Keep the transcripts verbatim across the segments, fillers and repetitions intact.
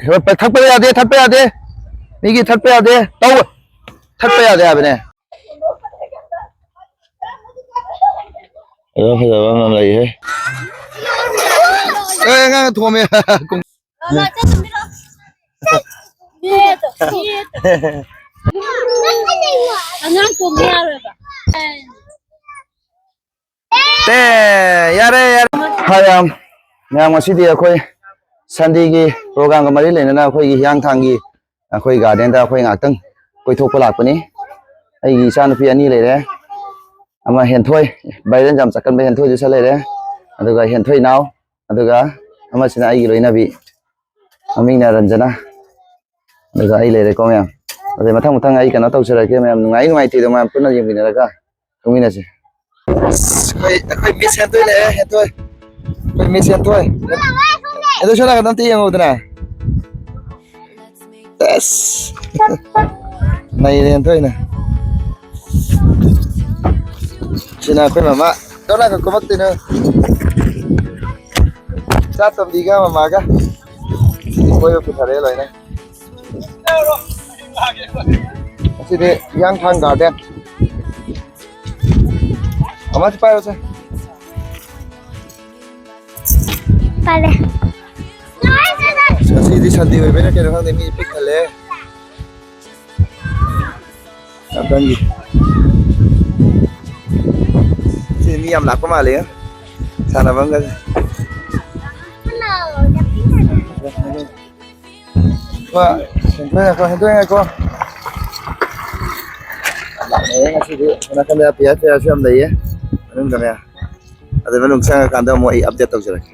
ꯊꯠꯄ ꯌꯥꯗꯦ, ꯊꯠꯄ ꯌꯥꯗꯦ꯫ ꯃꯤꯒꯤ ꯊꯠꯄ ꯌꯥꯗꯦ꯫ ꯇꯧ꯫ ꯊꯠꯄ ꯌꯥꯗꯦ ꯍꯥꯏꯕꯅꯦ꯫ ꯐꯖ ꯐꯖꯕ ꯑꯃ ꯂꯩꯍꯦ꯫ ꯑꯦ, ꯑꯉꯥꯡ ꯊꯣꯝꯃꯦ꯫ ꯑꯉꯥꯡ ꯇꯣꯡꯕ ꯌꯥꯔꯣꯏꯕ꯫ ꯇꯦ, ꯌꯥꯔꯦ, ꯌꯥꯔꯦ꯫ ꯍꯥꯏ ꯌꯥꯝ꯫ ꯃꯌꯥꯝ, ꯉꯁꯤꯗꯤ ꯑꯩꯈꯣꯏ Sundayꯒꯤ programꯒ ꯃꯔꯤ ꯂꯩꯅꯅ ꯑꯩꯈꯣꯏꯒꯤ ꯍꯤꯌꯥꯡꯊꯥꯡꯒꯤ ꯑꯩꯈꯣꯏ gardenꯗ ꯑꯩꯈꯣꯏ ꯉꯥꯏꯍꯥꯛꯇꯪ ꯀꯣꯏꯊꯣꯛꯄ ꯂꯥꯛꯄꯅꯤ꯫ ꯑꯩꯒꯤ ꯏꯆꯥꯅꯨꯄꯤ ꯑꯅꯤ ꯂꯩꯔꯦ꯫ ꯑꯃ ꯍꯦꯟꯊꯣꯏ, viral ꯌꯥꯝ ꯆꯠꯀꯟꯕ ꯍꯦꯟꯊꯣꯏꯗꯨꯁꯨ ꯂꯩꯔꯦ꯫ ꯑꯗꯨꯒ ꯍꯦꯟꯊꯣꯏ ꯏꯅꯥꯎ, ꯑꯗꯨꯒ ꯑꯃꯁꯤꯅ ꯑꯩꯒꯤ ꯂꯣꯏꯅꯕꯤ, ꯃꯃꯤꯡꯅ ꯔꯟꯖꯅꯥ꯫ ꯑꯗꯨꯒ ꯑꯩ ꯂꯩꯔꯦꯀꯣ ꯃꯌꯥꯝ꯫ ꯑꯗꯩ ꯃꯊꯪ ꯃꯊꯪ ꯑꯩ ꯀꯩꯅꯣ ꯇꯧꯖꯔꯛꯀꯦ ꯃꯌꯥꯝ, ꯅꯨꯡꯉꯥꯏ ꯅꯨꯡꯉꯥꯏꯇꯦꯗꯣ ꯃꯌꯥꯝ ꯄꯨꯟꯅ ꯌꯦꯡꯃꯤꯟꯅꯔꯒ ꯀꯨꯝꯃꯤꯟꯅꯁꯦ꯫ ꯑꯁ, ꯑꯩꯈꯣꯏ, ꯑꯩꯈꯣꯏ Miss ꯍꯦꯟꯊꯣꯏ ꯂꯩꯔꯦ, ꯍꯦꯟꯊꯣꯏ꯫ ꯑꯩꯈꯣꯏ Miss ꯍꯦꯟꯊꯣꯏ꯫ ꯑꯗꯣ ꯁꯣꯝ ꯅꯥꯀꯟꯗ ꯑꯝꯇ ꯌꯦꯡꯉꯧꯗꯅ꯫ ꯑꯁ꯫ ꯅꯩꯔꯦ ꯍꯦꯟꯊꯣꯏꯅ꯫ ꯁꯤꯅ ꯑꯩꯈꯣꯏ ꯃꯃꯥ꯫ ꯀꯔꯝ ꯀꯥꯟꯗ ꯀꯨꯝꯃꯛꯇꯣꯏꯅꯣ? ꯏꯆꯥ ꯇꯣꯝꯕꯤꯒ ꯃꯃꯥꯒ꯫ ꯀꯣꯏꯕ ꯄꯨꯊꯔꯛꯑꯦ ꯂꯣꯏꯅ꯫ ꯑꯁꯤꯗꯤ ꯍꯤꯌꯥꯡꯊꯥꯡ garden꯫ ꯑꯃꯁꯨ ꯄꯥꯏꯔꯣꯁꯦ꯫ ꯄꯥꯏꯔꯦ꯫ ꯑꯁ, ꯉꯁꯤꯗꯤ Sunday ꯑꯣꯏꯕꯩꯔꯥ ꯀꯩꯅꯣ ꯈꯪꯗꯦ, ꯃꯤ ꯄꯤꯛ ꯊꯜꯂꯦ꯫ ꯉꯥꯛꯇꯪꯒꯤ꯫ ꯁꯤ ꯃꯤ ꯌꯥꯝ ꯂꯥꯛꯄ ꯃꯥꯜꯂꯦ꯫ ꯁꯥꯟꯅꯐꯝꯒꯁꯦ꯫ ꯃꯥ, ꯍꯦꯟꯗꯣꯛ ꯉꯥꯏꯈꯣ, ꯍꯦꯟꯗꯣꯛ ꯉꯥꯏꯈꯣ꯫ ꯂꯥꯛꯅꯔꯦ ꯉꯁꯤꯗꯤ꯫ ꯅꯥꯀꯟꯗ ꯄꯤꯌꯥꯔ ꯄꯤꯌꯥꯔꯁꯨ ꯌꯥꯝ ꯂꯩꯌꯦ꯫ ꯃꯅꯨꯡꯗꯅꯦ꯫ ꯑꯗꯨ ꯃꯅꯨꯡ ꯆꯪꯉꯀꯥꯟꯗ ꯑꯃꯨꯛ ꯑꯩ update ꯇꯧꯖꯔꯛꯀꯦ꯫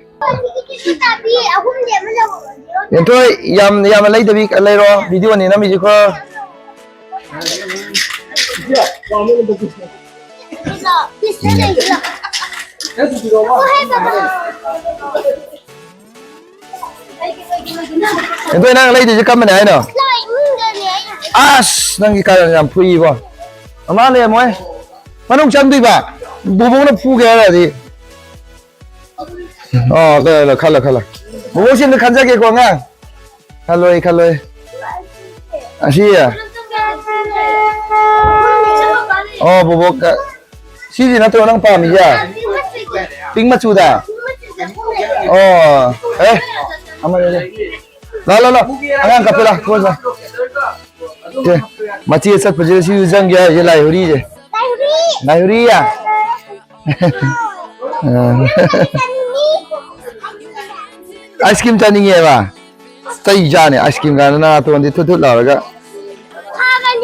ꯍꯦꯟꯊꯣꯏ, ꯌꯥꯝ, ꯌꯥꯝꯅ ꯂꯩꯗꯕꯤ ꯂꯩꯔꯣ, videoꯅꯤ ꯅꯝꯃꯤꯁꯤꯀꯣ꯫ ꯍꯦꯟꯊꯣꯏ, ꯅꯪ ꯂꯩꯗꯣꯏꯁꯦ ꯀꯔꯝꯕꯅꯦ ꯍꯥꯏꯅꯣ? ꯑꯁ, ꯅꯪꯒꯤ ꯀꯥꯔꯟ ꯌꯥꯝ ꯐꯨꯏꯕꯣ꯫ ꯃꯃꯥ ꯂꯩꯔꯝꯃꯣꯏ꯫ ꯃꯅꯨꯡ ꯆꯪꯗꯣꯏꯕ? ꯕꯣꯕꯣꯛꯅ ꯐꯨꯒꯦ ꯍꯥꯏꯔꯗꯤ꯫ ꯑꯣ, ꯂꯩ, ꯂꯩ, ꯈꯜꯂꯣ, ꯈꯜꯂꯣ꯫ ꯕꯣꯕꯣꯛꯁꯤ ꯑꯝꯇ ꯈꯟꯖꯒꯦꯀꯣ, ꯑꯉꯥꯡ꯫ ꯈꯜꯂꯣꯏ, ꯈꯜꯂꯣꯏ꯫ ꯑꯁꯤ? ꯑꯣ, ꯕꯣꯕꯣꯛ ꯀ-, ꯁꯤꯁꯤ ꯅꯠꯇ꯭ꯔꯣ ꯅꯪ ꯄꯥꯝꯃꯤꯁꯦ? ꯄꯤꯡ ꯃꯆꯨꯗ? ꯑꯣ, ꯑꯦ, ꯑꯃ ꯂꯩꯔꯦ꯫ ꯂꯥ, ꯂꯥ, ꯂꯥ꯫ ꯑꯉꯥꯡ ꯀꯞꯄꯦ, ꯂꯥ, ꯊꯣꯛꯑꯁꯤ ꯂꯥ꯫ ꯁꯦ, ꯃꯆꯦ ꯆꯠꯄꯁꯤꯗ ꯁꯤꯁꯨ ꯆꯪꯒꯦ ꯍꯥꯏꯁꯦ, ꯂꯥꯏꯍꯨꯔꯤꯁꯦ꯫ ꯂꯥꯏꯍꯨꯔꯤ? ꯂꯥꯏꯍꯨꯔꯤ? Ice cream ꯆꯥꯅꯤꯡꯉꯦꯕ? ꯆꯩ ꯆꯥꯅꯤ, ꯑꯥꯏꯁ ꯀ꯭ꯔꯤꯝ ꯀꯥꯏꯅ ꯅꯥꯇꯣꯟꯗꯤ ꯊꯨꯠ ꯊꯨꯠ ꯂꯥꯎꯔꯒ꯫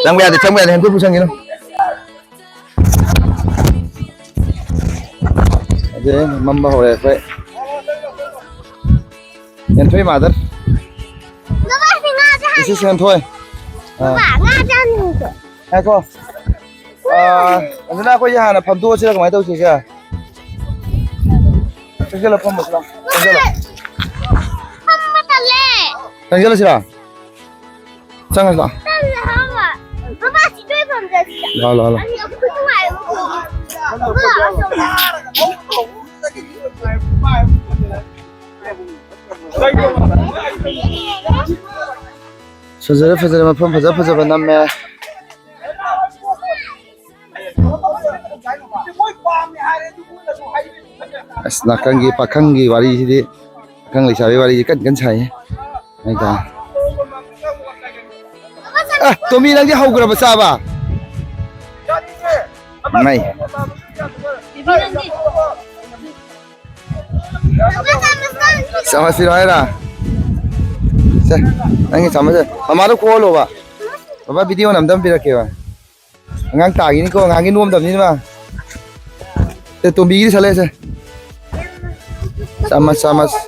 ꯆꯪꯕ ꯌꯥꯗꯦ, ꯆꯪꯕ ꯌꯥꯗꯦ, ꯍꯦꯟꯊꯨ ꯄꯨꯁꯟꯒꯤꯅꯨ꯫ ꯑꯗꯨꯗꯩ ꯃꯝꯕ ꯍꯧꯔꯦ ꯑꯩꯈꯣꯏ꯫ ꯍꯦꯟꯊꯣꯏ mother꯫ ꯕꯕꯥ, ꯁꯤ ꯉꯥꯁꯦ ꯍꯥꯟꯅ This is ꯍꯦꯟꯊꯣꯏ꯫ ꯑꯥ꯫ ꯕꯕꯥ, ꯉꯥ ꯆꯥꯅꯤꯡꯗ꯭ꯔꯣ? ꯉꯥꯏꯈꯣ꯫ ꯑꯥ, ꯑꯗꯨꯅ ꯑꯩꯈꯣꯏꯁꯦ ꯍꯥꯟꯅ ꯐꯝꯗꯣꯛꯑꯁꯤꯔꯥ, ꯀꯃꯥꯏꯅ ꯇꯧꯁꯤꯒꯦ? ꯆꯪꯁꯤꯜꯂꯣ, ꯐꯝꯃꯁꯤ ꯂꯥꯎ꯫ ꯆꯪꯁꯤꯜꯂꯣ꯫ ꯐꯝꯕ ꯇꯜꯂꯦ꯫ ꯆꯪꯁꯤꯜꯂꯁꯤꯔꯥ? ꯆꯪꯉꯁꯤ ꯂꯥꯎ꯫ ꯇꯜꯂꯦ ꯍꯥꯏꯕ꯫ ꯕꯕꯥ, ꯁꯤ ꯅꯣꯏ ꯐꯝꯖꯁꯤ꯫ ꯂꯥꯎ, ꯂꯥꯎ, ꯂꯥꯎ꯫ ꯑꯁꯤ ꯑꯩꯈꯣꯏ ꯅꯨꯡꯉꯥꯏꯕ ꯐꯝ-, ꯕꯕꯥ, ꯑꯁꯣꯝꯗ꯫ ꯐꯖꯔꯦ, ꯐꯖꯔꯦ, ꯃꯐꯝ ꯐꯖ ꯐꯖꯕ ꯅꯝꯃꯦ꯫ ꯑꯁ, ꯅꯥꯀꯟꯒꯤ ꯄꯥꯈꯪꯒꯤ ꯋꯥꯔꯤꯁꯤꯗꯤ, ꯄꯥꯈꯪ ꯂꯩꯁꯥꯕꯤ ꯋꯥꯔꯤꯁꯤ ꯀꯟ ꯀꯟ ꯁꯥꯏꯌꯦ꯫ ꯍꯥꯏꯇꯥ꯫ ꯑ, ꯇꯣꯝꯕꯤ, ꯅꯪꯗꯤ ꯍꯧꯈ꯭ꯔꯕ ꯆꯥꯕ? ꯃꯩ꯫ ꯆꯥꯃꯁ ꯄꯤꯔꯛꯑꯣ ꯍꯥꯏꯔ? ꯁꯦ, ꯅꯪꯒꯤ ꯆꯥꯃꯁꯁꯦ ꯃꯃꯥꯗ ꯈꯣꯍꯜꯂꯣꯕ꯫ ꯕꯕꯥ, video ꯑꯝꯇꯪ ꯄꯤꯔꯛꯀꯦꯕ꯫ ꯑꯉꯥꯡ ꯇꯥꯈꯤꯅꯤꯀꯣ, ꯑꯉꯥꯡꯒꯤ ꯅꯣꯝꯗꯕꯅꯤꯅ ꯃꯥ꯫ ꯁꯦ, ꯇꯣꯝꯕꯤꯒꯤꯗꯤ ꯁꯠꯂꯦ, ꯁꯦ꯫ ꯆꯥꯃꯁ, ꯆꯥꯃꯁ꯫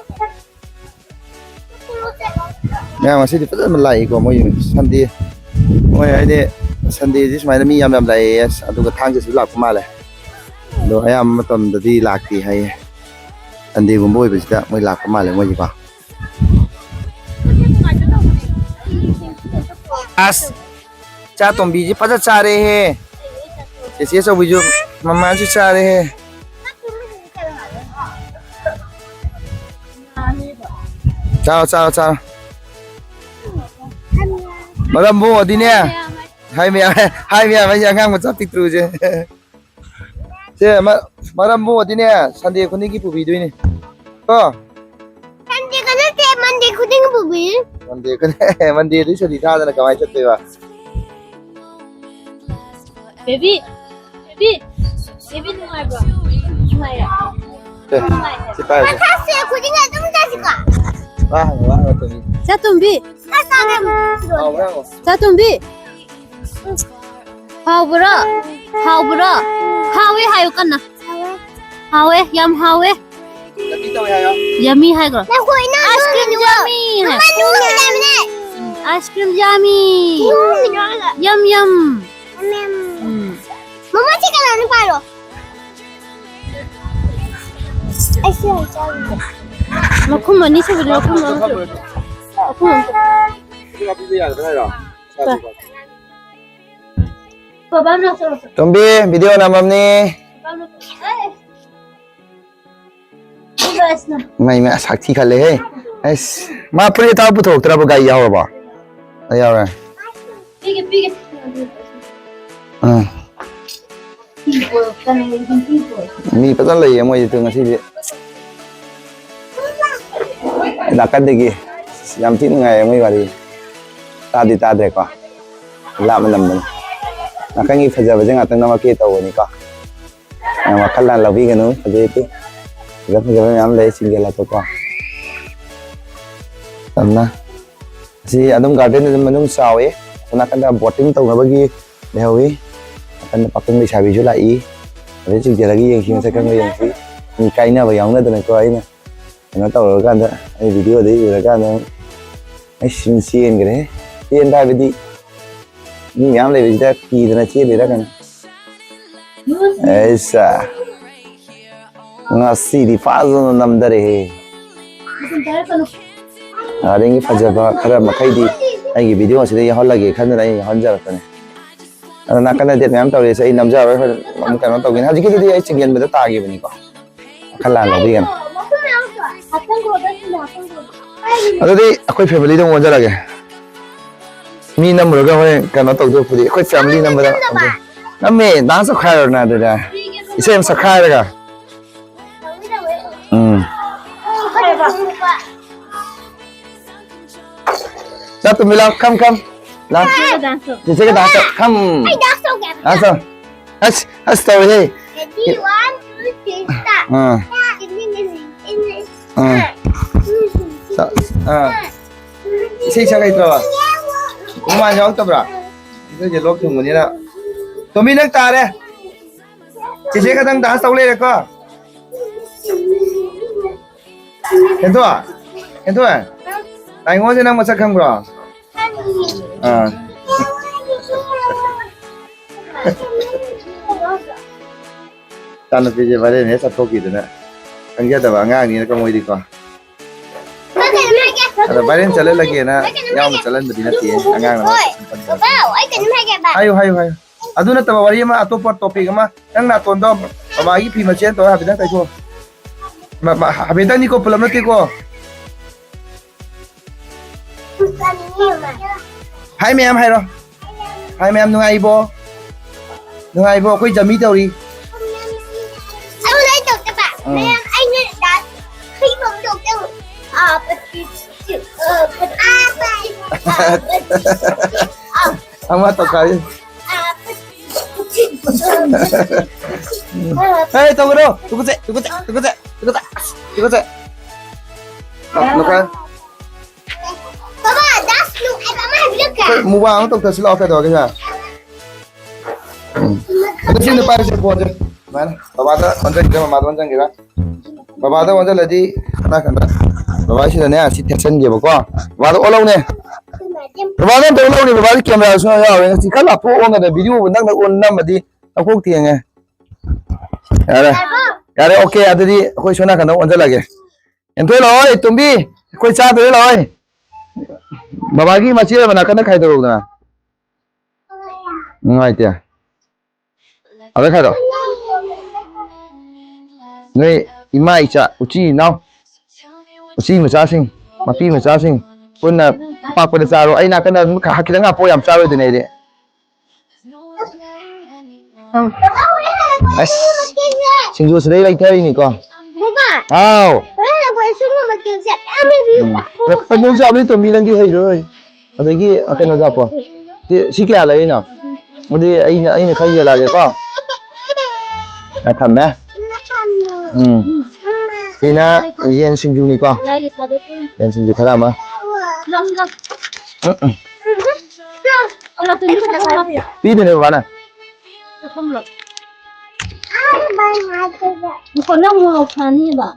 ꯃꯌꯥꯝ ꯉꯁꯤꯗꯤ ꯐꯖꯅ ꯂꯥꯛꯏꯀꯣ, ꯃꯣꯏ Sunday꯫ ꯃꯣꯏ ꯍꯥꯏꯗꯤ Sundayꯁꯤ ꯁꯨꯃꯥꯏꯅ ꯃꯤ ꯌꯥꯝ ꯌꯥꯝ ꯂꯥꯛꯑꯦ꯫ ꯑꯁ, ꯑꯗꯨꯒ ꯊꯥꯡꯖꯁꯨ ꯂꯥꯛꯄ ꯃꯥꯜꯂꯦ꯫ ꯑꯗꯣ ꯑꯌꯥꯝꯕ ꯃꯇꯝꯗꯗꯤ ꯂꯥꯛꯇꯦ ꯍꯥꯏꯌꯦ꯫ Sundayꯒꯨꯝꯕ ꯑꯣꯏꯕꯁꯤꯗ ꯃꯣꯏ ꯂꯥꯛꯄ ꯃꯥꯜꯂꯦ ꯃꯣꯏꯒꯤꯀꯣ꯫ ꯑꯁ! ꯆꯥ ꯇꯣꯝꯕꯤꯁꯤ ꯐꯖ ꯆꯥꯔꯦꯍꯦ꯫ ꯆꯦꯆꯦ ꯑꯆꯧꯕꯤꯁꯨ ꯃꯃꯥꯁꯨ ꯆꯥꯔꯦꯍꯦ꯫ ꯆꯥꯔꯣ, ꯆꯥꯔꯣ, ꯆꯥꯔꯣ꯫ ꯃꯔꯝꯕꯨ ꯑꯣꯏꯗꯤꯅꯦ꯫ ꯍꯥꯏ ꯃꯌꯥꯝ, ꯍꯥꯏ ꯃꯌꯥꯝ ꯍꯥꯏꯁꯦ ꯑꯉꯥꯡ ꯃꯆꯥ ꯄꯤꯛꯇ꯭ꯔꯨꯁꯦ꯫ ꯁꯦ, ꯃ-, ꯃꯔꯝꯕꯨ ꯑꯣꯏꯗꯤꯅꯦ, ꯁꯟꯗꯦ ꯈꯨꯗꯤꯡꯒꯤ ꯄꯨꯕꯤꯗꯣꯏꯅꯤ꯫ ꯀꯣ? ꯁꯟꯗꯦꯒ ꯅꯠꯇꯦ, ꯃꯟꯗꯦ ꯈꯨꯗꯤꯡꯒꯤ ꯄꯨꯕꯤ꯫ ꯃꯟꯗꯦ ꯈꯨꯗꯤꯡ, ꯃꯟꯗꯦꯗꯤ ꯁꯨꯇꯤ ꯊꯥꯗꯅ ꯀꯃꯥꯏꯅ ꯆꯠꯇꯣꯏꯕ? ꯕꯦꯕꯤ, ꯕꯦꯕꯤ, ꯕꯦꯕꯤ ꯅꯨꯡꯉꯥꯏꯕ꯭ꯔꯣ? ꯅꯨꯡꯉꯥꯏꯔꯦ? ꯁꯦ, ꯁꯤ ꯄꯥꯏꯔꯁꯦ꯫ ꯃꯊꯛꯁꯦ ꯈꯨꯗꯤꯡ ꯑꯗꯨꯝ ꯆꯠꯁꯤꯀꯣ? ꯋꯥ ꯍꯪꯉꯣ, ꯋꯥ ꯍꯪꯉꯣ, ꯇꯣꯝꯕꯤ꯫ ꯆꯥꯇꯣꯝꯕꯤ꯫ ꯍꯥꯎꯕ꯭ꯔꯥ ꯍꯪꯉꯣ꯫ ꯆꯥꯇꯣꯝꯕꯤ꯫ ꯍꯥꯎꯕ꯭ꯔꯣ? ꯍꯥꯎꯕ꯭ꯔꯣ? ꯍꯥꯎꯋꯦ ꯍꯥꯏꯌꯨ ꯀꯟꯅ꯫ ꯍꯥꯎꯋꯦ꯫ ꯍꯥꯎꯋꯦ, ꯌꯥꯝ ꯍꯥꯎꯋꯦ꯫ ꯌꯝꯃꯤ ꯇꯧꯋꯦ ꯍꯥꯏꯌꯣ꯫ ꯌꯝꯃꯤ ꯍꯥꯏꯈ꯭ꯔꯣ꯫ ꯅꯈꯣꯏꯅ ꯑꯥꯏꯁ ꯀ꯭ꯔꯤꯝ ꯅꯣꯡꯃ ꯌꯝꯃꯤ ꯍꯥꯏ꯫ ꯅꯣꯡꯃ ꯅꯣꯡꯃ ꯌꯝꯃꯤ꯫ Ice cream ꯌꯝꯃꯤ꯫ ꯅꯣꯡꯃ ꯅꯣꯡꯃ꯫ ꯌꯝ ꯌꯝ꯫ ꯌꯝ ꯌꯝ꯫ ꯎꯝ꯫ ꯃꯃꯥ ꯁꯤ ꯀꯅꯥꯅꯣ ꯄꯥꯏꯔꯣ? ꯑꯩꯁꯨ ꯌꯥꯝ ꯆꯥꯅꯤꯡꯉꯦ꯫ ꯃꯈꯨꯝ ꯑꯅꯤ ꯁꯨꯕꯗꯤ ꯃꯈꯨꯝ ꯑꯃ ꯁꯨꯕ꯫ ꯃꯈꯨꯝ ꯑꯃ ꯁꯨꯕ꯫ ꯑꯗꯨꯒ ꯄꯤꯕ ꯌꯥꯒꯗ꯭ꯔꯥ ꯍꯥꯏꯔꯣ? ꯄꯥ-, ꯄꯥꯄꯥ ꯑꯃ ꯂꯧꯆꯣ, ꯂꯧꯆꯣ꯫ ꯇꯣꯝꯕꯤ, ꯚꯤꯗꯤꯑꯣ ꯅꯝꯃꯝꯅꯤ꯫ ꯄꯥꯄꯥ ꯑꯃ ꯂꯧꯆꯣ꯫ ꯑꯦ! ꯄꯤꯕ ꯑꯁꯤꯅ꯫ ꯃꯩ, ꯃꯩ ꯁꯥꯛꯊꯤ ꯈꯜꯂꯦꯍꯦ꯫ ꯑꯩꯁ, ꯃꯥ ꯐꯨꯔꯤꯠ ꯑꯊꯥꯕ ꯄꯨꯊꯣꯔꯛꯇ꯭ꯔꯕ ꯒꯥꯔꯤ ꯌꯥꯎꯔꯕꯣ? ꯑ, ꯌꯥꯎꯔꯦ꯫ ꯄꯤꯒꯦ, ꯄꯤꯒꯦ꯫ ꯑꯥ꯫ ꯃꯤ ꯐꯖꯅ ꯂꯩꯌꯦ ꯃꯣꯏꯁꯦ ꯉꯁꯤꯗꯤ꯫ ꯅꯥꯀꯟꯗꯒꯤ ꯌꯥꯝ ꯊꯤ ꯅꯨꯡꯉꯥꯏꯌꯦ ꯃꯣꯏ ꯋꯥꯔꯤ꯫ ꯇꯥꯗꯤ ꯇꯥꯗ꯭ꯔꯦꯀꯣ꯫ ꯂꯥꯞꯅ ꯅꯝꯕꯅꯤ꯫ ꯅꯥꯀꯟꯒꯤ ꯐꯖꯕꯁꯦ ꯉꯥꯛꯇꯪ ꯅꯝꯃꯛꯀꯦ ꯇꯧꯕꯅꯤꯀꯣ꯫ ꯃꯌꯥꯝ ꯋꯥꯈꯜ ꯂꯥꯟ ꯂꯧꯕꯤꯒꯅꯨ꯫ ꯐꯖꯩ ꯇꯨ꯫ ꯐꯖ ꯐꯖꯕ ꯃꯌꯥꯝ ꯂꯩ ꯆꯤꯡꯁꯤꯜꯂꯛꯄꯀꯣ꯫ ꯇꯝꯅ꯫ ꯑꯁꯤ ꯑꯗꯨꯝ ꯒꯥꯔꯗꯦꯟ ꯑꯗꯨꯝ ꯃꯅꯨꯡ ꯆꯥꯎꯋꯤ꯫ ꯑꯁꯣꯝ ꯅꯥꯀꯟꯗ ꯕꯣꯇꯤꯡ ꯇꯧꯅꯕꯒꯤ ꯂꯩꯍꯧꯋꯤ꯫ ꯅꯥꯀꯟꯗ ꯄꯥꯈꯪ ꯂꯩꯁꯥꯕꯤꯁꯨ ꯂꯥꯛꯏ꯫ ꯑꯗꯩ ꯆꯤꯡꯁꯤꯜꯂꯒ ꯌꯦꯡꯁꯤ, ꯃꯁꯛ ꯈꯪꯕ ꯌꯦꯡꯁꯤ꯫ ꯃꯤ ꯀꯥꯏꯅꯕ ꯌꯥꯎꯅꯗꯅꯀꯣ, ꯑꯩꯅ ꯀꯩꯅꯣ ꯇꯧꯔꯀꯥꯟꯗ, ꯑꯩ ꯚꯤꯗꯤꯑꯣꯗ ꯎꯔꯀꯥꯟꯗ ꯑꯩ ꯁꯨꯝ ꯆꯦꯟꯈ꯭ꯔꯦ꯫ ꯆꯦꯟꯕ ꯍꯥꯏꯕꯗꯤ ꯃꯤ ꯃꯌꯥꯝ ꯂꯩꯕꯁꯤꯗ ꯀꯤꯗꯅ ꯆꯦꯜꯂꯤꯔ ꯀꯩꯅꯣ꯫ ꯑꯩꯁꯥ꯫ ꯉꯁꯤꯗꯤ ꯐꯖꯅ ꯅꯝꯗꯔꯦꯍꯦ꯫ ꯒꯥꯔꯗꯦꯟꯒꯤ ꯐꯖꯕ ꯈꯔ ꯃꯈꯩꯗꯤ ꯑꯩꯒꯤ ꯚꯤꯗꯤꯑꯣ ꯑꯁꯤꯗ ꯌꯥꯎꯍꯜꯂꯒꯦ ꯈꯟꯗꯅ ꯑꯩ ꯌꯥꯎꯍꯟꯖꯔꯛꯄꯅꯦ꯫ ꯑꯗꯣ ꯅꯥꯀꯟꯗ date ꯃꯌꯥꯝ ꯇꯧꯔꯤꯁꯦ ꯑꯩ ꯅꯝꯖꯔꯔꯣꯏ, ꯍꯣꯔꯦꯟ ꯑꯃꯨꯛ ꯀꯩꯅꯣ ꯇꯧꯒꯦꯅꯦ꯫ ꯍꯧꯖꯤꯛꯀꯤꯗꯨꯗꯤ ꯑꯩ ꯆꯤꯡꯁꯤꯟꯕꯗ ꯇꯥꯈꯤꯕꯅꯤꯀꯣ꯫ ꯋꯥꯈꯜ ꯂꯥꯟ ꯂꯧꯕꯤꯒꯅꯨ꯫ ꯑꯗꯨꯗꯤ ꯑꯩꯈꯣꯏ family ꯗ ꯑꯃꯨꯛ ꯑꯣꯟꯖꯔꯒꯦ꯫ ꯃꯤ ꯅꯝꯃꯨꯔꯒ ꯍꯣꯔꯦꯟ ꯀꯩꯅꯣ ꯇꯧꯗꯣꯏ ꯐꯨꯗꯤ ꯑꯩꯈꯣꯏ ꯐꯦꯃꯤꯂꯤ ꯅꯝꯕꯗ ꯅꯝꯃꯦ꯫ ꯗꯥꯟꯁ ꯇꯧꯈꯥꯏꯔꯣꯅ ꯑꯗꯨꯗ ꯏꯁꯩ ꯑꯃ ꯁꯛꯈꯥꯏꯔꯒ꯫ ꯎꯝ꯫ ꯆꯠ ꯇꯨꯃꯤ ꯂꯥꯎ ꯀꯝ ꯀꯝ꯫ ꯂꯥꯎ꯫ ꯆꯤꯆꯦꯒ ꯗꯥꯟꯁ ꯇꯧ ꯀꯝ꯫ ꯗꯥꯟꯁ ꯇꯧ꯫ ꯑꯁ ꯑꯁ ꯇꯧꯔꯦꯍꯦ꯫ ꯑꯥ꯫ ꯑꯥ꯫ ꯏꯁꯩ ꯁꯛ ꯍꯩꯇ꯭ꯔꯕ? ꯃꯃꯥꯟ ꯌꯥꯎꯔꯛꯇꯕ꯭ꯔꯥ? ꯏꯁꯩꯁꯦ ꯂꯣꯛ ꯊꯨꯡꯕꯅꯤꯅ꯫ ꯇꯣꯝꯕꯤ ꯅꯪ ꯇꯥꯔꯦ꯫ ꯆꯦꯆꯦ ꯈꯛꯇꯪ ꯗꯥꯟꯁ ꯇꯧ ꯂꯩꯔꯦꯀꯣ꯫ ꯍꯦꯟꯊꯣꯏ, ꯍꯦꯟꯊꯣꯏ, ꯂꯥꯏꯉꯣꯟꯁꯦ ꯅꯪ ꯃꯁꯛ ꯈꯪꯕ꯭ꯔꯣ? ꯑꯥ꯫ ꯏꯆꯥꯅꯨꯄꯤꯁꯦ ꯚꯥꯏꯔꯦꯟ ꯍꯦꯛ ꯆꯠꯊꯣꯛꯈꯤꯗꯅ ꯈꯪꯖꯗꯕ ꯑꯉꯥꯡꯅꯤꯅ ꯀꯃꯣꯏꯗꯤꯀꯣ꯫ ꯑꯗ ꯚꯥꯏꯔꯦꯟ ꯆꯠꯍꯜꯂꯒꯦꯅ ꯌꯥꯎꯅ ꯆꯠꯍꯟꯕꯗꯤ ꯅꯠꯇꯦ ꯑꯉꯥꯡꯅ ꯍꯥꯏꯌꯨ ꯍꯥꯏꯌꯨ ꯍꯥꯏꯌꯨ꯫ ꯑꯗꯨ ꯅꯠꯇꯕ ꯋꯥꯔꯤ ꯑꯃ ꯑꯇꯣꯞꯄ ꯇꯣꯄꯤꯛ ꯑꯃ ꯅꯪ ꯅꯥꯇꯣꯟꯗꯣ ꯃꯃꯥꯒꯤ ꯐꯤ ꯃꯆꯦꯠ ꯇꯧꯔ ꯍꯥꯏꯐꯦꯠꯇꯪ ꯇꯩꯊꯣꯛꯑꯣ꯫ ꯃ- ꯃ- ꯍꯥꯏꯐꯦꯠꯇꯪꯅꯤꯀꯣ ꯄꯨꯂꯞ ꯅꯠꯇꯦꯀꯣ꯫ ꯍꯥꯏ ꯃꯌꯥꯝ ꯍꯥꯏꯔꯣ꯫ ꯍꯥꯏ ꯃꯌꯥꯝ ꯅꯨꯡꯉꯥꯏꯔꯤꯕꯣ? ꯅꯨꯡꯉꯥꯏꯔꯤꯕꯣ? ꯑꯩꯈꯣꯏ ꯖꯃꯤ ꯇꯧꯔꯤ꯫ ꯑꯩꯉꯣꯟꯗ ꯑꯩ ꯇꯧꯗꯕ꯫ ꯎꯝ꯫ ꯃꯌꯥꯝ ꯑꯩꯅ ꯗꯥꯟꯁ ꯍꯩꯕ ꯑꯃ ꯇꯧꯗꯧ꯫ ꯑꯥ, ꯄꯠ- ꯄꯠ- ꯑꯥ, ꯄꯠ- ꯑꯥ, ꯄꯠ- ꯑꯥ, ꯑꯃ ꯇꯧꯈꯥꯏ꯫ ꯑꯥ, ꯄꯠ- ꯍꯦ, ꯇꯧꯒꯅꯣ꯫ ꯇꯨꯀꯠꯆꯩ, ꯇꯨꯀꯠꯆꯩ, ꯇꯨꯀꯠꯆꯩ, ꯇꯨꯀꯠꯆꯩ, ꯑꯁ, ꯇꯨꯀꯠꯆꯩ꯫ ꯂꯨꯈꯥꯏ꯫ ꯕꯕꯥ, ꯗꯥꯟꯁ ꯅꯨꯡꯉꯥꯏꯕ ꯑꯃ ꯍꯥꯏꯕꯤꯔꯛꯀꯦ꯫ ꯑꯩꯈꯣꯏ ꯃꯨꯛꯕꯥꯡ ꯑꯃ ꯇꯧꯊꯁꯤ ꯂꯥꯛꯑꯣ, ꯀꯩꯗꯧꯔꯒꯦ ꯁꯦ? ꯎꯝ꯫ ꯑꯗꯣ ꯁꯤ ꯅꯨꯄꯥ ꯍꯥꯏꯁꯦ ꯐꯣꯟꯁꯦ꯫ ꯁꯨꯃꯥꯏꯅ ꯕꯕꯥꯗ ꯑꯣꯟꯁꯤꯟꯒꯦꯔꯥ, ꯃꯃꯥꯗ ꯑꯣꯟꯁꯤꯟꯒꯦꯔꯥ? ꯕꯕꯥꯗ ꯑꯣꯟꯁꯤꯜꯂꯗꯤ ꯀꯅꯥ ꯀꯅꯥ? ꯕꯕꯥ ꯁꯤꯗꯅꯦ, ꯁꯤ ꯊꯦꯠꯁꯟꯒꯦꯕꯀꯣ꯫ ꯕꯕꯥꯗ ꯑꯣꯜꯍꯧꯅꯦ꯫ ꯕꯕꯥꯗ ꯑꯝꯇ ꯑꯣꯜꯍꯧꯅꯦ, ꯕꯕꯥꯗꯤ ꯀꯦꯃꯦꯔꯥ ꯁꯨꯡꯌꯥꯎ ꯌꯥꯎꯔꯣꯏ꯫ ꯉꯁꯤ ꯈꯔ ꯂꯥꯞꯊꯣꯛꯑꯣ, ꯅꯝꯕꯗꯤ ꯅꯪꯅ ꯑꯣꯟ-, ꯅꯝꯃꯗꯤ ꯅꯀꯣꯛ ꯊꯦꯡꯉꯦ꯫ ꯌꯥꯔꯦ꯫ ꯌꯥꯔꯦ, ꯑꯣꯀꯦ, ꯑꯗꯨꯗꯤ ꯑꯩꯈꯣꯏ ꯁꯣꯝ ꯅꯥꯀꯟꯗ ꯑꯣꯟꯁꯤꯜꯂꯒꯦ꯫ ꯍꯦꯟꯊꯣꯏ ꯂꯥꯛꯑꯣꯏ, ꯇꯣꯝꯕꯤ, ꯑꯩꯈꯣꯏ ꯆꯥꯗꯣꯔꯦ ꯂꯥꯛꯑꯣꯏ꯫ ꯕꯕꯥꯒꯤ ꯃꯆꯦ ꯑꯃ ꯅꯥꯀꯟꯗ ꯈꯥꯏꯗꯣꯔꯛꯎꯗꯅ꯫ ꯅꯨꯡꯉꯥꯏꯇꯦ꯫ ꯑꯗ ꯈꯥꯏꯗꯣ꯫ ꯅꯣꯏ ꯏꯃꯥ ꯏꯆꯥ, ꯎꯆꯤ ꯏꯅꯥꯎ, ꯎꯆꯤ ꯃꯆꯥꯁꯤꯡ, ꯃꯄꯤ ꯃꯆꯥꯁꯤꯡ, ꯄꯨꯟꯅ ꯄꯥꯛꯄꯗ ꯆꯥꯔꯣ꯫ ꯑꯩ ꯅꯥꯀꯟꯗ ꯑꯗꯨꯝ ꯈ-, ꯈꯤꯇꯪ ꯍꯥꯞꯄꯣ, ꯌꯥꯝ ꯆꯥꯔꯣꯏꯗꯣꯏꯅꯦ ꯑꯩꯗꯤ꯫ ꯑꯁ, ꯁꯤꯡꯖꯨ ꯁꯤꯗꯩ ꯂꯩꯊꯔꯤꯅꯤꯀꯣ꯫ ꯕꯕꯥ, ꯍꯥꯎ꯫ ꯍꯣꯔꯦꯟ ꯑꯩꯈꯣꯏ ꯁꯤꯒꯨꯝꯕ ꯀꯦꯛꯁꯦ ꯌꯥꯝ ꯂꯩꯕꯤꯌꯨ꯫ ꯎꯝ꯫ ꯀꯩꯅꯣꯝ ꯆꯥꯕꯗꯤ ꯇꯣꯝꯕꯤ ꯅꯪꯗꯤ ꯍꯩꯔꯣꯏ꯫ ꯑꯗꯒꯤ, ꯑ, ꯀꯩꯅꯣ ꯆꯥꯄꯣ꯫ ꯁꯤ, ꯁꯤ ꯀꯌꯥ ꯂꯩꯔꯤꯅꯣ? ꯑꯗꯨꯗꯤ ꯑꯩꯅ, ꯑꯩꯅ ꯈꯔ ꯌꯦꯜꯂꯛꯑꯒꯦꯀꯣ꯫ ꯑ, ꯊꯝꯃꯦ꯫ ꯎꯝ꯫ ꯁꯤꯅ ꯌꯦꯟ ꯁꯤꯡꯖꯨꯅꯤꯀꯣ꯫ ꯌꯦꯟ ꯁꯤꯡꯖꯨ ꯈꯔ ꯑꯃ꯫ ꯎꯝ, ꯎꯝ꯫ ꯄꯤꯗꯣꯏꯅꯦ ꯕꯕꯥꯅ꯫ ꯃꯈꯣꯟꯗꯣ ꯑꯃꯨꯛ ꯐꯅꯤꯕ꯫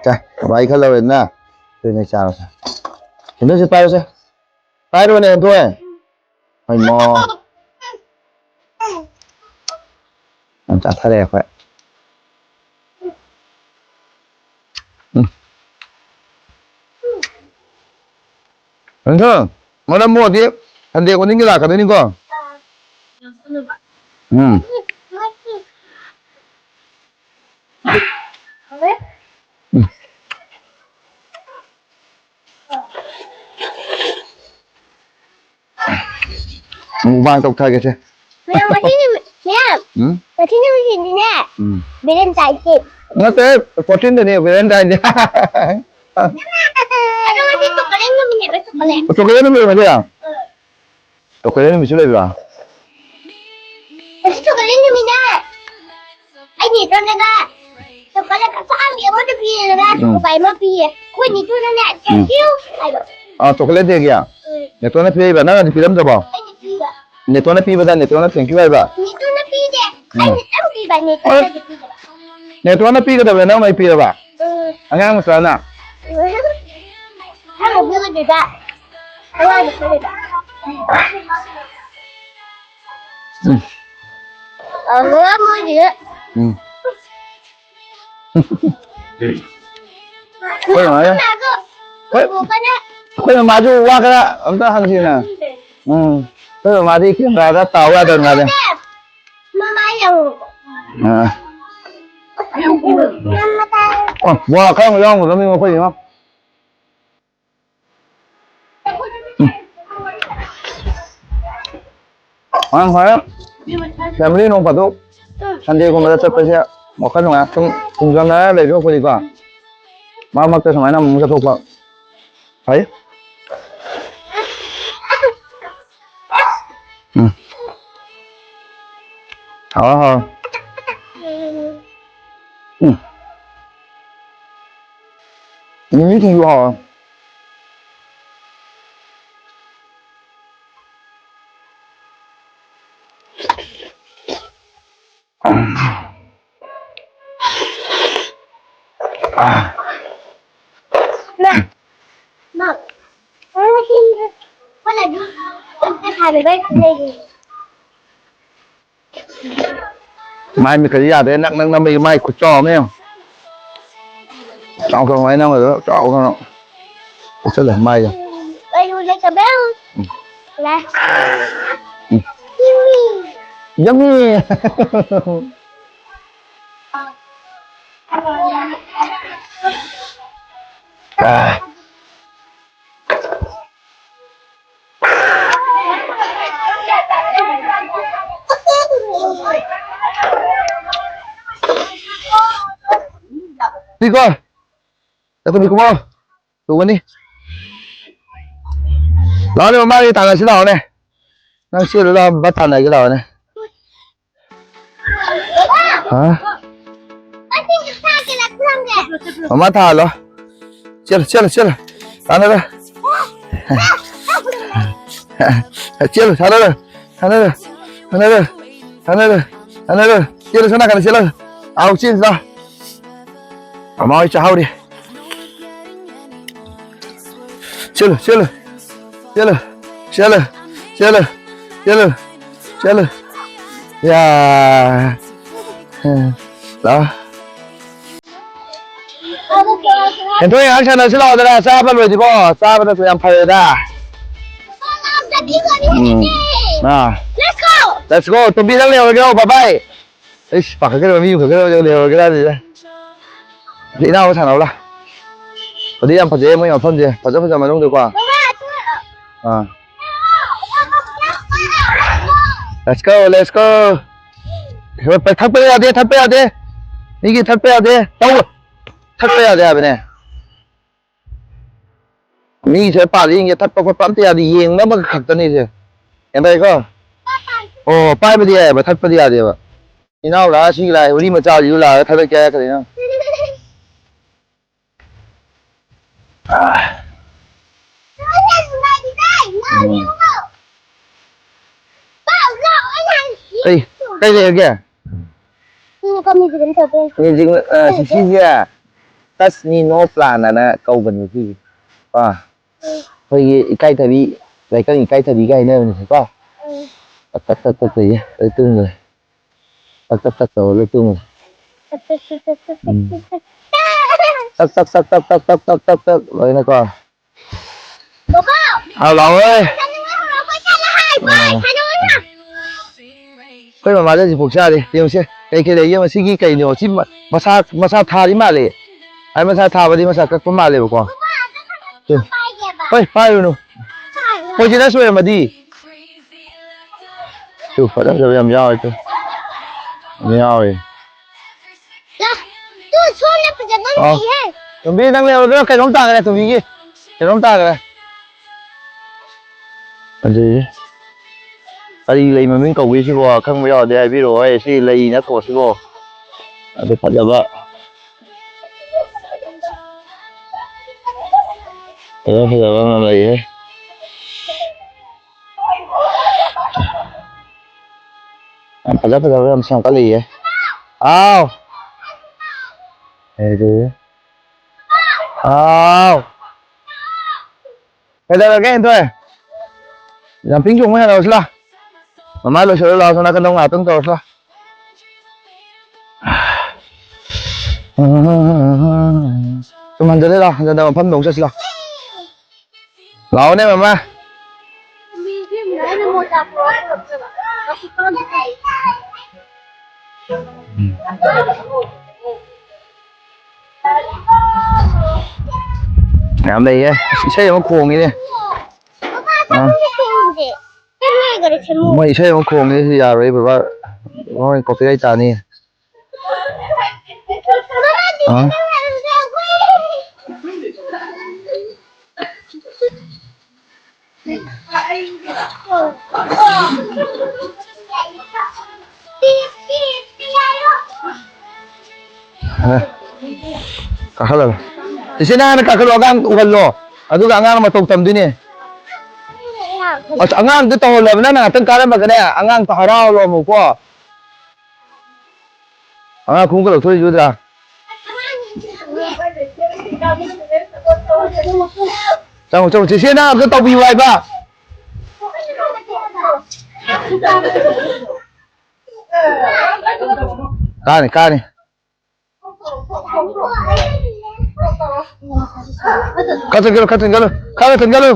ꯁꯦ, ꯕꯕꯥꯒꯤ ꯈꯔ ꯂꯧꯔꯦꯗꯅ꯫ ꯑꯗꯨꯅꯦ ꯆꯥꯔꯣꯁꯦ꯫ ꯍꯦꯟꯗꯜꯁꯦ ꯄꯥꯏꯔꯣꯁꯦ꯫ ꯄꯥꯏꯔꯣꯅꯦ, ꯍꯦꯟꯗꯣꯛꯑꯦ꯫ ꯍꯩꯃꯥ꯫ ꯌꯥꯝ ꯆꯥꯊꯔꯦ ꯑꯩꯈꯣꯏ꯫ ꯎꯝ꯫ ꯍꯦꯟꯗꯣꯛ, ꯃꯔꯝ ꯃꯣꯛꯑꯗꯤ ꯁꯟꯗꯦ ꯈꯨꯗꯤꯡꯒꯤ ꯂꯥꯛꯀꯗꯣꯏꯅꯤꯀꯣ꯫ ꯎꯝ꯫ ꯎꯝ꯫ ꯃꯨꯛꯕꯥꯡ ꯇꯧꯊꯒꯦꯁꯦ꯫ ꯃꯌꯥꯝ, ꯉꯁꯤ ꯅꯨꯃꯤꯠ, ꯃꯌꯥꯝ, ꯎꯝ? ꯉꯁꯤ ꯅꯨꯃꯤꯠꯁꯤꯗꯤꯅꯦ, ꯎꯝ꯫ Valentine's Day꯫ ꯅꯠꯇꯦ, fourteen ꯗꯅꯦ, Valentine Day꯫ ꯑꯗꯣ ꯉꯁꯤ chocolate ꯅꯨꯃꯤꯠꯅꯦꯕ, chocolate꯫ Chocolate ꯅꯨꯃꯤꯠ ꯉꯁꯤ? ꯎꯝ꯫ Chocolate ꯅꯨꯃꯤꯠꯁꯨ ꯂꯩꯕ꯭ꯔꯥ? ꯉꯁꯤ chocolate ꯅꯨꯃꯤꯠꯅꯦ꯫ ꯑꯩ ꯅꯦꯇꯣꯟꯗꯒ chocolate ꯑꯄꯥꯝꯕꯤ ꯑꯃꯗ ꯄꯤꯔꯦꯗꯅ, ꯎꯝ꯫ ꯆꯣꯀꯣꯄꯥꯏ ꯑꯃ ꯄꯤꯌꯦ꯫ ꯑꯩꯈꯣꯏ ꯅꯦꯇꯣꯟꯅꯅꯦ, ꯎꯝ꯫ "Thank you" ꯍꯥꯏꯕ꯫ ꯑꯥ, chocolate dayꯒꯤ? ꯎꯝ꯫ ꯅꯦꯇꯣꯟꯅ ꯄꯤꯔꯛꯏꯕ? ꯅꯪꯅꯗꯤ ꯄꯤꯔꯝꯗ꯭ꯔꯕꯣ? ꯑꯩꯅ ꯄꯤꯕ꯫ ꯅꯦꯇꯣꯟꯅ ꯄꯤꯕꯗ ꯅꯦꯇꯣꯟꯅ thank you ꯍꯥꯏꯕ? ꯅꯦꯇꯣꯟꯅ ꯄꯤꯗꯦ꯫ ꯎꯝ꯫ ꯑꯩꯅ ꯇꯪ ꯄꯤꯕ, ꯅꯦꯇꯣꯟꯅꯗꯤ ꯄꯤꯗꯕ꯫ ꯅꯦꯇꯣꯟꯅ ꯄꯤꯒꯗꯕꯗ ꯅꯪꯅ ꯄꯤꯔꯕ? ꯎꯝ꯫ ꯑꯉꯥꯡ ꯃꯆꯥꯅ? ꯎꯝ꯫ ꯑꯩꯅ ꯄꯤꯗꯦꯗ꯫ ꯑꯉꯥꯡ ꯃꯆꯥꯅ꯫ ꯎꯝ꯫ ꯑꯉꯥꯡ ꯑꯣꯏꯔꯤꯌꯦ꯫ ꯎꯝ꯫ ꯑꯩꯈꯣꯏ ꯃꯃꯥꯁꯨ, ꯑꯩꯈꯣꯏ, ꯑꯩꯈꯣꯏ ꯃꯃꯥꯁꯨ ꯋꯥ ꯈꯔ ꯑꯝꯇ ꯍꯪꯁꯤꯅ꯫ ꯎꯝ꯫ ꯑꯩꯈꯣꯏ ꯃꯃꯥꯗꯤ cameraꯗ ꯇꯥꯎ ꯌꯥꯗꯕꯅꯤ ꯃꯥꯗꯤ꯫ ꯃꯃꯥ ꯌꯦꯡꯉꯨ꯫ ꯑꯥ꯫ ꯑ, ꯕꯣꯔꯥ ꯈꯔ ꯑꯃ ꯌꯥꯎꯔꯝꯒꯗꯕꯅꯤ ꯃꯈꯣꯏꯒꯤ ꯏꯃꯥ꯫ ꯃꯔꯥꯡ ꯈ꯭ꯋꯥꯏ ꯐꯦꯃꯤꯂꯤ ꯅꯣꯡ ꯐꯥꯗꯣꯛ ꯁꯟꯗꯦꯒꯨꯝꯕꯗ ꯆꯠꯄꯁꯦ ꯋꯥꯈꯜ ꯅꯨꯡꯉꯥꯏ꯫ ꯁꯨꯝ ꯇꯨꯡꯁꯤꯟꯅꯔ ꯂꯩꯕ ꯁꯔꯨꯛꯄꯨꯗꯤꯀꯣ, ꯃꯔꯛ ꯃꯔꯛꯇ ꯁꯨꯃꯥꯏꯅ ꯑꯃꯨꯛ ꯆꯠꯊꯣꯛꯄ ꯐꯩ꯫ ꯎꯝ꯫ ꯍꯥꯎꯔꯦ, ꯍꯥꯎꯔꯦ꯫ ꯎꯝ꯫ ꯃꯤꯃꯤ ꯁꯤꯡꯖꯨ ꯍꯥꯎꯔꯦ꯫ ꯃꯥꯏ ꯃꯤꯠꯀꯗꯤ ꯌꯥꯗ꯭ꯔꯦ, ꯅꯛ ꯅꯛ ꯅꯝꯕꯒꯤ ꯃꯥꯏ ꯈꯨꯠꯆꯥꯎ ꯑꯃ ꯌꯦꯡꯉꯨ꯫ ꯆꯥꯎ ꯆꯥꯎ ꯍꯥꯏ ꯅꯝꯒꯗꯕ ꯆꯥꯎ ꯆꯥꯎꯅ꯫ ꯎꯠꯁꯜꯂꯦ ꯃꯥꯏꯗꯣ꯫ ꯎꯝ꯫ ꯎꯝ꯫ Yummy! ꯑꯥ꯫ ꯅꯤꯀꯣ꯫ ꯆꯠꯄ ꯅꯤꯀꯨꯃꯣ꯫ ꯇꯧꯒꯅꯤ꯫ ꯂꯥꯛꯑꯣꯅꯦ, ꯃꯃꯥꯒꯤ ꯇꯥꯟꯅꯁꯤ ꯂꯥꯛꯑꯣꯅꯦ꯫ ꯅꯪ ꯆꯦꯜꯂꯨ ꯂꯥꯛꯑꯣ, ꯕꯕꯥ ꯇꯥꯟꯅꯒꯦ ꯂꯥꯛꯑꯣꯅꯦ꯫ ꯍꯥ? ꯃꯃꯥ ꯊꯥꯍꯜꯂꯣ꯫ ꯆꯦꯜꯂꯨ, ꯆꯦꯜꯂꯨ, ꯆꯦꯜꯂꯨ꯫ ꯁꯥꯟꯅꯔꯣ꯫ ꯆꯦꯜꯂꯨ, ꯁꯥꯟꯅꯔꯣ꯫ ꯁꯥꯟꯅꯔꯣ꯫ ꯁꯥꯟꯅꯔꯣ꯫ ꯁꯥꯟꯅꯔꯣ꯫ ꯁꯥꯟꯅꯔꯣ꯫ ꯆꯦꯜꯂꯨ, ꯁꯣꯝ ꯅꯥꯀꯟꯗ ꯆꯦꯜꯂꯨ꯫ ꯑꯥꯎ, ꯆꯦꯟꯁꯤ ꯂꯥꯎ꯫ ꯃꯃꯥ ꯍꯣꯏ ꯆꯥꯍꯧꯔꯤ꯫ ꯆꯦꯜꯂꯨ, ꯆꯦꯜꯂꯨ꯫ ꯆꯦꯜꯂꯨ꯫ ꯆꯦꯜꯂꯨ꯫ ꯆꯦꯜꯂꯨ꯫ ꯆꯦꯜꯂꯨ꯫ ꯆꯦꯜꯂꯨ꯫ ꯌꯥ꯫ ꯂꯥꯎ꯫ ꯍꯦꯟꯊꯣꯏ ꯉꯥꯏꯍꯥꯛ ꯁꯥꯟꯅꯁꯤ ꯂꯥꯛꯑꯣꯗꯅ, ꯆꯥꯕ ꯂꯣꯏꯗ꯭ꯔꯤꯕꯣ? ꯆꯥꯕꯅꯁꯨ ꯌꯥꯝ ꯐꯔꯦꯗ꯫ ꯎꯝ꯫ ꯑꯥ꯫ Let's go꯫ ꯇꯣꯝꯕꯤ, ꯅꯪ ꯂꯩꯍꯧꯔꯒꯦꯔꯣ? Bye bye꯫ ꯑꯩꯁ, ꯄꯥꯈꯠꯀꯗꯕ ꯃꯤ ꯄꯨꯈꯠꯀꯗꯕ ꯂꯩꯍꯧꯔꯒꯦꯔꯥ ꯑꯗꯨꯗ꯫ ꯏꯅꯥꯎꯒ ꯁꯥꯟꯅꯧ ꯂꯥ꯫ ꯑꯗꯨ ꯌꯥꯝ ꯐꯖꯩ ꯃꯣꯏ ꯃꯐꯝꯁꯦ, ꯐꯖ ꯐꯖ ꯃꯅꯨꯡꯗꯀꯣ꯫ ꯑꯥ꯫ Let's go, let's go. ꯊꯛꯄ ꯌꯥꯗꯦ, ꯊꯛꯄ ꯌꯥꯗꯦ꯫ ꯃꯤꯒꯤ ꯊꯛꯄ ꯌꯥꯗꯦ꯫ ꯇꯧ꯫ ꯊꯛꯄ ꯌꯥꯗꯦ ꯍꯥꯏꯕꯅꯦ꯫ ꯃꯤꯁꯦ ꯄꯥꯜꯂꯤ ꯌꯦꯡꯒꯦ, ꯊꯛꯄ ꯈꯣꯠꯄ ꯑꯝꯇ ꯌꯥꯗꯦ, ꯌꯦꯡꯅꯕ ꯈꯛꯇꯅꯤꯁꯦ꯫ ꯒ꯭ꯌꯥꯟ ꯇꯥꯏꯀꯣ? ꯑꯣ, ꯄꯥꯏꯕꯗꯤ ꯌꯥꯏꯑꯕ, ꯊꯛꯄꯗꯤ ꯌꯥꯗꯦꯕ꯫ ꯏꯅꯥꯎ ꯂꯥꯛꯑ ꯁꯤꯒꯤ ꯂꯥꯛꯑꯦ, ꯎꯔꯤ ꯃꯆꯥꯁꯤꯁꯨ ꯂꯥꯛꯑꯒ ꯊꯛꯂꯛꯀꯦ ꯍꯥꯏꯔꯛꯀꯗꯣꯏꯅꯤ꯫ ꯎꯝ꯫ ꯀꯩ, ꯀꯩ ꯂꯩꯔꯒꯦ? ꯎꯝ, ꯀꯃꯤꯗꯤ ꯀꯩꯝ ꯇꯧꯗꯦ꯫ ꯃ꯭ꯌꯨꯖꯤꯛ, ꯑ, ꯁꯤꯁꯤꯁꯦ ꯇꯁꯅꯤ ꯅꯣ ꯄ꯭ꯂꯥꯟ ꯑꯅ ꯀꯧꯕꯅꯦ ꯁꯤꯁꯦ꯫ ꯀꯣ? ꯑꯩꯈꯣꯏꯒꯤ ꯏꯀꯥꯏꯊꯕꯤ, ꯂꯩꯀꯪ ꯏꯀꯥꯏꯊꯕꯤꯒ ꯍꯥꯏꯅꯕꯅꯦ ꯀꯣ? ꯎꯝ꯫ ꯇꯛ ꯇꯛ ꯇꯛ ꯇꯛ ꯇꯧꯏꯁꯦ꯫ ꯑꯗꯨ ꯇꯨꯝꯈ꯭ꯔꯦ꯫ ꯇꯛ ꯇꯛ ꯇꯛ ꯇꯧꯔ ꯂꯣꯏ ꯇꯨꯝꯈ꯭ꯔꯦ꯫ ꯎꯝ꯫ ꯇꯛ ꯇꯛ ꯇꯛ ꯇꯛ ꯇꯛ ꯇꯛ ꯇꯛ ꯇꯛ ꯂꯣꯏꯅꯀꯣ꯫ ꯕꯣꯕꯣ! ꯍꯥꯎ, ꯂꯥꯛꯑꯣꯍꯦ꯫ ꯁꯥꯟꯅꯧ ꯍꯥꯏꯕ, ꯑꯣ꯫ ꯁꯥꯟꯅꯧ ꯍꯥꯏꯕ꯫ ꯑꯩꯈꯣꯏ ꯃꯃꯥꯗ ꯍꯧꯖꯤꯛ ꯄꯣꯛ ꯆꯥꯔꯦ꯫ ꯌꯦꯡꯉꯨꯁꯦ꯫ ꯀꯩ ꯀꯩ ꯂꯩꯒꯦ? ꯃꯁꯤꯒꯤ ꯀꯩꯅꯣ? ꯁꯤ ꯃ-, ꯃꯁꯥ, ꯃꯁꯥ ꯊꯥꯔꯤ ꯃꯥꯜꯂꯦ꯫ ꯑꯩ ꯃꯁꯥ ꯊꯥꯕꯗꯤ ꯃꯁꯥ ꯀꯛꯄ ꯃꯥꯜꯂꯦꯕꯀꯣ꯫ ꯕꯣꯕꯣ, ꯑꯗꯨ ꯁꯤ꯫ ꯄꯥꯏꯒꯦꯕ꯫ ꯍꯣꯏ, ꯄꯥꯏꯔꯨꯅꯨ꯫ ꯄꯥꯏꯔꯨꯅꯨ꯫ Poisonous ꯑꯣꯏꯔꯝꯃꯗꯤ꯫ ꯇꯨ, ꯐꯖ ꯐꯖꯕ ꯌꯥꯝ ꯌꯥꯎꯋꯦ ꯇꯨ꯫ ꯌꯥꯝ ꯌꯥꯎꯋꯦ꯫ ꯂꯥ, ꯇꯨ, ꯁꯣꯝꯗ ꯐꯖꯕ ꯑꯃ ꯑꯥꯎ꯫ ꯂꯩꯍꯦ꯫ ꯇꯣꯝꯕꯤ, ꯅꯪ ꯂꯩꯍꯧꯔꯗꯅ ꯀꯩꯅꯣꯝ ꯇꯥꯈ꯭ꯔꯦ, ꯇꯣꯝꯕꯤꯒꯤ꯫ ꯀꯩꯅꯣꯝ ꯇꯥꯈ꯭ꯔꯦ꯫ ꯑꯗꯨꯗꯤ ꯀꯔꯤ ꯂꯩ ꯃꯃꯤꯡ ꯀꯧꯒꯦ ꯁꯤꯕꯣ? ꯈꯪꯕ ꯌꯥꯎꯔꯗꯤ ꯍꯥꯏꯕꯤꯔꯛꯑꯣ꯫ ꯍꯦ, ꯁꯤ ꯂꯩ ꯅꯠꯇ꯭ꯔꯣ ꯁꯤꯕꯣ? ꯑꯗꯨ ꯐꯖꯕ꯫ ꯐꯖ ꯐꯖꯕ ꯑꯃ ꯂꯩꯍꯦ꯫ ꯌꯥꯝ ꯐꯖ ꯐꯖꯕ ꯌꯥꯝ ꯁꯦꯝꯒꯠꯂꯛꯏꯌꯦ꯫ ꯍꯥꯎ꯫ ꯀꯩꯗꯧꯔꯒꯦ? ꯍꯥꯎ꯫ ꯀꯩꯗꯧꯔꯒꯦ, ꯍꯦꯟꯊꯣꯏ? Jumping ꯆꯣꯡꯕ ꯁꯥꯟꯅꯔꯁꯤ ꯂꯥ꯫ ꯃꯃꯥ ꯂꯣꯏꯁꯤꯜꯂ ꯂꯥꯛꯑꯣ, ꯁꯣꯝ ꯅꯥꯀꯟꯗ ꯑꯃꯨꯛ ꯉꯥꯛꯇꯪ ꯇꯧꯔꯁꯤ ꯂꯥ꯫ ꯁꯨꯝ ꯍꯟꯖꯜꯂꯦ ꯂꯥ, ꯍꯟꯖꯟꯕ ꯃꯐꯝꯗ ꯑꯃꯨꯛ ꯆꯠꯁꯤ ꯂꯥ꯫ ꯂꯥꯛꯑꯣꯅꯦ, ꯃꯃꯥ꯫ ꯎꯝ꯫ ꯌꯥꯝ ꯂꯩꯌꯦ꯫ ꯑꯁ, ꯏꯁꯩ ꯑꯃ ꯈꯣꯡꯉꯤꯅꯦ꯫ ꯑꯥ꯫ ꯃꯣꯏ ꯏꯁꯩ ꯑꯃ ꯈꯣꯡꯉꯤ, ꯁꯤ ꯌꯥꯔꯣꯏ ꯕꯕꯥ, ꯃꯣꯏ copyright ꯇꯥꯅꯤ꯫ ꯑꯥ꯫ ꯀꯥꯈꯠꯂꯒ꯫ ꯆꯤꯆꯦ, ꯅꯪ ꯍꯥꯟꯅ ꯀꯥꯈꯠꯂꯣ, ꯑꯉꯥꯡ ꯎꯍꯜꯂꯣ꯫ ꯑꯗꯨꯒ ꯑꯉꯥꯡ ꯃꯇꯧ ꯇꯝꯗꯣꯏꯅꯦ꯫ ꯑꯁ, ꯑꯉꯥꯡꯗꯣ ꯇꯧꯍꯜꯂꯕ, ꯅꯪꯅ ꯉꯥꯛꯇꯪ ꯀꯥꯔꯝꯃꯒꯅꯦ, ꯑꯉꯥꯡꯗꯣ ꯍꯔꯥꯎꯍꯜꯂꯣ ꯑꯃꯨꯛꯀꯣ꯫ ꯑꯉꯥꯡ ꯈꯣꯡꯎꯞꯀ ꯂꯧꯊꯣꯛꯏꯁꯦ ꯎꯗ꯭ꯔꯥ? ꯆꯪꯉꯣ, ꯆꯪꯉꯣ, ꯆꯤꯆꯦ, ꯅꯪ ꯑꯝꯇ ꯇꯧꯕꯤꯌꯨ ꯍꯥꯏꯕ꯫ ꯀꯥꯅꯤ, ꯀꯥꯅꯤ꯫ ꯈꯔ ꯆꯪꯁꯤꯜꯂꯨ, ꯈꯔ ꯆꯪꯁꯤꯜꯂꯨ, ꯈꯔ ꯆꯪꯁꯤꯜꯂꯨ꯫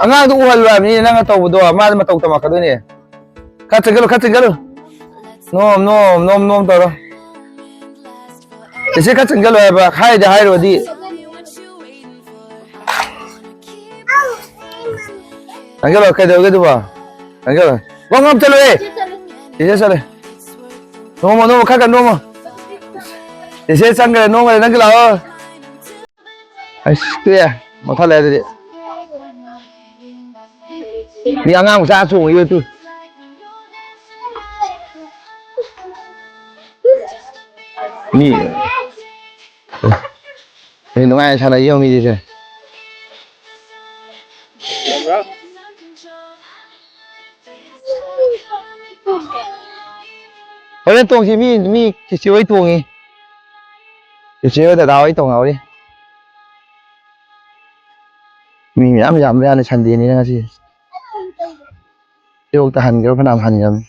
ꯑꯉꯥꯡꯗꯣ ꯎꯍꯜꯂꯨ ꯍꯥꯏꯕꯅꯤ ꯅꯪꯅ ꯇꯧꯕꯗꯣ, ꯃꯥꯗꯤ ꯃꯇꯧ ꯇꯝꯃꯛꯀꯗꯣꯏꯅꯦ꯫ ꯈꯔ ꯆꯪꯁꯤꯜꯂꯨ, ꯈꯔ ꯆꯪꯁꯤꯜꯂꯨ꯫ ꯅꯣꯝ, ꯅꯣꯝ, ꯅꯣꯝ, ꯅꯣꯝ ꯇꯧꯔꯣ꯫ ꯆꯤꯆꯦ, ꯈꯔ ꯆꯪꯁꯤꯜꯂꯨ ꯍꯥꯏꯕ, ꯍꯥꯏꯗꯤ ꯍꯥꯏꯔꯨꯔꯗꯤ꯫ ꯆꯪꯁꯤꯜꯂꯣ, ꯀꯩꯗꯧꯔꯒꯦ ꯑꯗꯨꯕꯣ? ꯆꯪꯁꯤꯜꯂꯣ꯫ ꯋꯥ ꯉꯥꯡ ꯆꯠꯂꯣꯍꯦ꯫ ꯆꯤꯆꯦ ꯆꯠꯂꯦ꯫ ꯅꯣꯡꯃ, ꯅꯣꯡꯃ, ꯈꯔ ꯈꯔ ꯅꯣꯡꯃ꯫ ꯆꯤꯆꯦ ꯆꯪꯈ꯭ꯔꯦ, ꯅꯣꯡꯈ꯭ꯔꯦ, ꯅꯪꯒꯤ ꯂꯥꯛꯑꯣ꯫ ꯑꯁ, ꯇꯣꯛꯑꯦ꯫ ꯃꯈꯥ ꯂꯩ ꯑꯗꯨꯗꯤ꯫ ꯃꯤ ꯑꯉꯥꯡ ꯃꯆꯥ ꯆꯣꯡꯉꯤꯕ ꯇꯨ꯫ ꯃꯤ꯫ ꯑꯦ, ꯅꯨꯡꯉꯥꯏꯅ ꯁꯥꯟꯅꯩ ꯌꯦꯡꯉꯣ ꯃꯤꯁꯤꯡꯁꯦ꯫ ꯍꯣꯔꯦꯟ ꯇꯣꯡꯁꯤ, ꯃꯤ, ꯃꯤ ꯆꯤꯆꯦ ꯍꯣꯏ ꯇꯣꯡꯉꯤ꯫ ꯆꯤꯆꯦ ꯍꯣꯏ ꯗꯗꯥ ꯍꯣꯏ ꯇꯣꯡꯍꯧꯔꯤ꯫ ꯃꯤ ꯃꯌꯥꯝ ꯌꯥꯝꯕ ꯌꯥꯅꯤ ꯁꯟꯗꯦꯅꯤꯅ ꯉꯁꯤ꯫ ꯑꯌꯨꯛꯇ ꯍꯟꯈ꯭ꯔ ꯐꯅꯌꯥꯝ ꯍꯟꯈ꯭ꯔꯕꯅꯤ꯫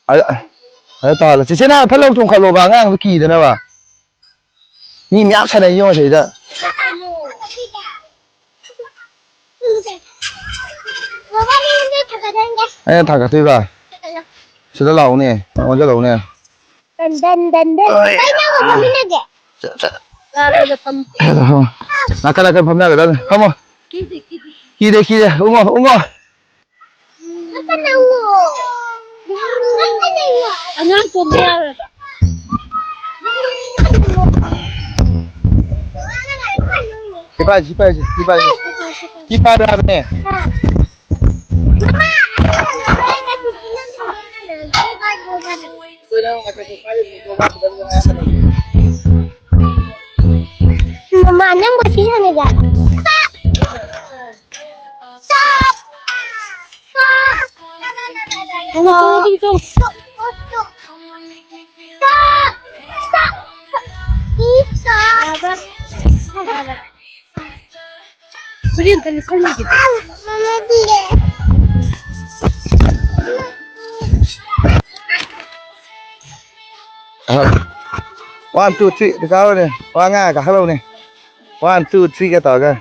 ꯑ-, ꯑꯗ ꯇꯧꯍꯜꯂꯣ꯫ ꯆꯦꯆꯦ, ꯅꯪ ꯐꯠ ꯂꯥꯎ ꯆꯣꯡꯈꯠꯂꯣꯕ, ꯑꯉꯥꯡꯗꯣ ꯀꯤꯗꯅꯕ꯫ ꯃꯤ ꯃꯌꯥꯝ ꯁꯥꯟꯅꯩ ꯌꯦꯡꯉꯣ ꯁꯤꯗ꯫ ꯑꯩꯅ ꯊꯥꯡꯒꯠꯇꯣꯏꯕ꯫ ꯁꯤꯗ ꯂꯥꯛꯎꯅꯦ, ꯑꯣꯟꯁꯤꯜꯂꯛꯎꯅꯦ꯫ ꯗꯟ, ꯗꯟ, ꯗꯟ, ꯗꯟ꯫ ꯑꯩ ꯅꯪꯒ ꯐꯝꯃꯤꯟꯅꯒꯦ꯫ ꯆꯠ, ꯆꯠ꯫ ꯀꯥꯔꯣꯏꯗ ꯐꯝ꯫ ꯅꯥꯀꯟ ꯅꯥꯀꯟ ꯐꯝꯅꯒꯗꯕꯅꯤ꯫ ꯐꯝꯃꯣ꯫ ꯀꯤꯗꯦ, ꯀꯤꯗꯦ꯫ ꯀꯤꯗꯦ, ꯀꯤꯗꯦ꯫ ꯎꯪꯉꯣ, ꯎꯪꯉꯣ꯫ ꯅꯥꯀꯟꯗ ꯎꯪꯉꯣ꯫ ꯅꯥꯀꯟꯗ ꯎꯪꯉꯣ꯫ ꯑꯉꯥꯡ ꯇꯣꯡꯕ ꯌꯥꯔꯣꯏꯕ꯫ ꯁꯤ ꯄꯥꯏꯁꯤ, ꯁꯤ ꯄꯥꯏꯁꯤ, ꯁꯤ ꯄꯥꯏꯁꯤ꯫ ꯁꯤ ꯄꯥꯏꯕ ꯍꯥꯏꯕꯅꯦ꯫ ꯃꯃꯥ, ꯅꯪꯕꯨ ꯁꯤ ꯁꯥꯟꯅꯒꯦ? ꯍꯜꯂꯣ꯫ ꯐꯨꯔꯤꯠ ꯑꯝꯇ ꯂꯤꯠꯁꯟꯈꯤꯒꯦ꯫ One, two, three. ꯀꯥꯈꯠꯂꯛꯎꯅꯦ꯫ ꯋꯥ ꯉꯥꯡꯉ ꯀꯥꯈꯠꯂꯛꯎꯅꯦ꯫ ꯋꯥꯟ, ꯇꯨ, ꯊ꯭ꯔꯤꯒ ꯇꯧꯔꯒ꯫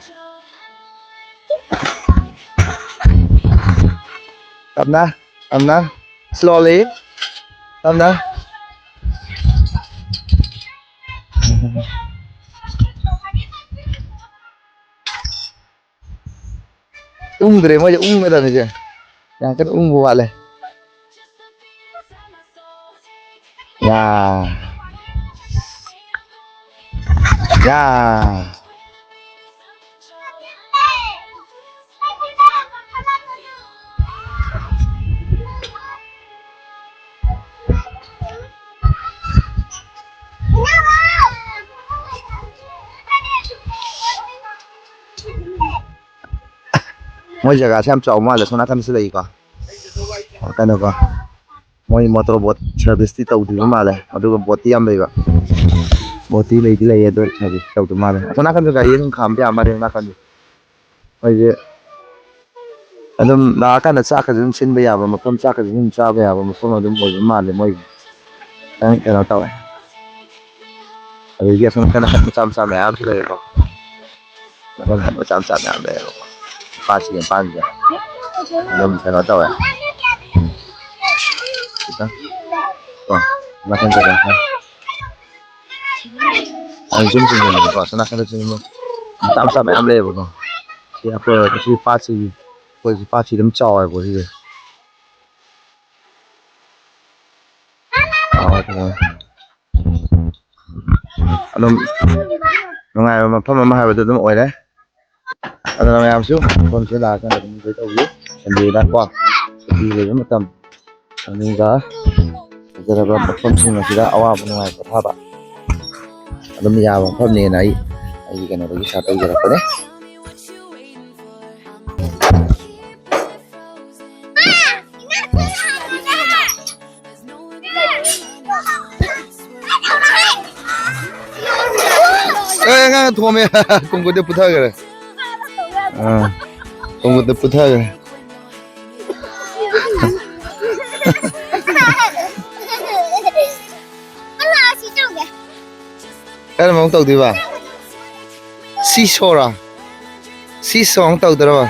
ꯇꯞꯅ, ꯇꯞꯅ꯫ Slowly꯫ ꯇꯞꯅ꯫ ꯎꯪꯗ꯭ꯔꯦ, ꯃꯣꯏꯁꯦ ꯎꯪꯒꯗꯕꯅꯤꯁꯦ꯫ ꯌꯥꯝ ꯀꯟꯅ ꯎꯪꯕ ꯋꯥꯠꯂꯦ꯫ ꯌꯥ꯫ ꯌꯥ꯫ ꯃꯣꯏ ꯖꯒꯥꯁꯦ ꯌꯥꯝ ꯆꯥꯎ ꯃꯥꯜꯂꯦ꯫ ꯁꯣꯝ ꯅꯥꯀꯟꯗꯁꯨ ꯂꯩꯀꯣ꯫ ꯀꯩꯅꯣꯀꯣ꯫ ꯃꯣꯏ ꯃꯣꯇꯣꯔ ꯕꯣꯠ ꯁꯔꯚꯤꯁꯇꯤ ꯇꯧꯗ꯭ꯔꯤꯕ ꯃꯥꯜꯂꯦ꯫ ꯑꯗꯨꯒ ꯕꯣꯠꯇꯤ ꯌꯥꯝ ꯂꯩꯕ꯫ ꯕꯣꯠꯇꯤ ꯂꯩꯗꯤ ꯂꯩꯌꯦ, ꯑꯗꯣ ꯁꯔꯚꯤꯁ ꯇꯧꯗ ꯃꯥꯜꯂꯦ꯫ ꯑꯁꯣꯝ ꯅꯥꯀꯟꯗ ꯒꯥꯔꯤ ꯑꯗꯨꯝ ꯈꯥꯝꯕ ꯌꯥ ꯃꯥꯜꯂꯦ ꯅꯥꯀꯟꯗꯤ꯫ ꯃꯣꯏꯁꯦ ꯑꯗꯨꯝ ꯂꯥꯛꯑꯀꯥꯟꯗ ꯆꯥꯛꯀꯁꯨ ꯑꯗꯨꯝ ꯁꯤꯟꯕ ꯌꯥꯕ ꯃꯐꯝ, ꯆꯥꯛꯀꯁꯨ ꯑꯗꯨꯝ ꯆꯥꯕ ꯌꯥꯕ ꯃꯐꯝ ꯑꯗꯨꯝ ꯑꯣꯏꯕ ꯃꯥꯜꯂꯦ ꯃꯣꯏꯒꯤ꯫ ꯈꯤꯇꯪ ꯀꯩꯅꯣ ꯇꯧꯋꯦ꯫ ꯑꯗꯒꯤ ꯑꯁꯣꯝ ꯅꯥꯀꯟꯗ ꯍꯠ ꯃꯆꯥ ꯃꯆꯥ ꯃꯌꯥꯝꯁꯨ ꯂꯩꯔꯦꯀꯣ꯫ ꯅꯥꯀꯟ ꯍꯠ ꯃꯆꯥ ꯃꯆꯥ ꯃꯌꯥꯝ ꯂꯩꯌꯦꯕꯀꯣ꯫ ꯄꯥꯠꯁꯤꯒꯤ ꯃꯄꯥꯟꯁꯤꯗ꯫ ꯑꯗꯨꯝ ꯀꯩꯅꯣ ꯇꯧꯋꯦ꯫ ꯈꯤꯇꯪ꯫ ꯀꯣ, ꯅꯥꯀꯟ ꯆꯠꯂꯦ꯫ ꯑꯩ ꯁꯨꯝ ꯆꯤꯡꯁꯤꯟꯕꯗꯀꯣ, ꯑꯁꯣꯝ ꯅꯥꯀꯟꯗ ꯆꯤꯡꯕ ꯃꯆꯥ ꯃꯆꯥ ꯃꯌꯥꯝ ꯂꯩꯌꯦꯕꯀꯣ꯫ ꯁꯤ ꯑꯩꯈꯣꯏ, ꯁꯤ ꯄꯥꯠꯁꯤꯒꯤ, ꯑꯩꯈꯣꯏ ꯁꯤ ꯄꯥꯠꯁꯤ ꯑꯗꯨꯝ ꯆꯥꯎꯋꯦꯕꯀꯣ ꯁꯤꯁꯦ꯫ ꯑꯗꯨꯝ ꯅꯨꯡꯉꯥꯏꯕ ꯃꯐꯝ ꯑꯃ ꯍꯥꯏꯕꯗꯨ ꯑꯗꯨꯝ ꯑꯣꯏꯔꯦ꯫ ꯑꯗꯨꯅ ꯃꯌꯥꯝꯁꯨ ꯃꯐꯝꯁꯤꯗ ꯂꯥꯛꯑꯀꯥꯟꯗ ꯑꯗꯨꯝ enjoy ꯇꯧꯕꯤꯌꯨ꯫ Sunday ꯗꯀꯣ ꯁꯨꯇꯤ ꯂꯩꯕ ꯃꯇꯝ, ꯑꯗꯨꯒ ꯐꯖꯔꯕ ꯃꯐꯝꯁꯤꯡ ꯑꯁꯤꯗ ꯑꯋꯥꯕ ꯅꯨꯡꯉꯥꯏ ꯄꯣꯊꯥꯕ ꯑꯗꯨꯝ ꯌꯥꯕ ꯃꯐꯝꯅꯦꯅ ꯑꯩ, ꯑꯩꯒꯤ ꯀꯩꯅꯣꯗꯒꯤ start ꯇꯧꯖꯔꯛꯄꯅꯦ꯫ ꯑꯦ, ꯑꯉꯥꯡ ꯊꯣꯝꯃꯦ꯫ ꯀꯣꯡꯒꯨꯠꯇ ꯄꯨꯊꯈ꯭ꯔꯦ꯫ ꯑꯥ, ꯀꯣꯡꯒꯨꯠꯇ ꯄꯨꯊꯈ꯭ꯔꯦ꯫ ꯀꯔꯝꯕ ꯑꯃꯨꯛ ꯇꯧꯗꯣꯏꯕ? ꯁꯤ ꯁꯣꯔ? ꯁꯤ ꯁꯣꯡ ꯇꯧꯗ꯭ꯔꯕ?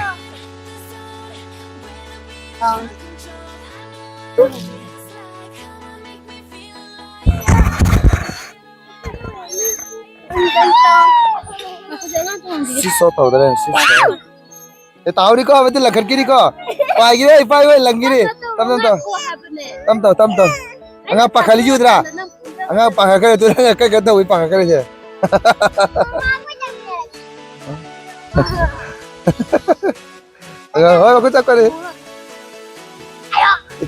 ꯁꯤ ꯁꯣ ꯇꯧꯗ꯭ꯔꯦ, ꯁꯤ ꯁꯣ꯫ ꯑꯦ, ꯇꯥꯍꯧꯔꯤꯀꯣ, ꯑꯃꯗꯤ ꯂꯪꯈꯠꯈꯤꯅꯤꯀꯣ꯫ ꯄꯥꯏꯒꯤꯔꯦ, ꯄꯥꯏ, ꯄꯥꯏ, ꯂꯪꯈꯤꯅꯤ꯫ ꯇꯞ, ꯇꯞ, ꯇꯞ꯫ ꯇꯞ, ꯇꯞ, ꯇꯞ, ꯇꯞ꯫ ꯑꯉꯥꯡ ꯄꯥꯈꯠꯂꯤꯁꯤ ꯎꯗ꯭ꯔꯥ? ꯑꯉꯥꯡ ꯄꯥꯈꯠꯈ꯭ꯔꯦ, ꯑꯗꯨ ꯅꯪ ꯀꯩ, ꯀꯩ ꯇꯧꯕꯩ ꯄꯥꯈꯠꯈ꯭ꯔꯤꯁꯦ? ꯑꯉꯥꯡ, ꯍꯣꯏ, ꯃꯈꯨꯠ ꯆꯞꯈ꯭ꯔꯦ꯫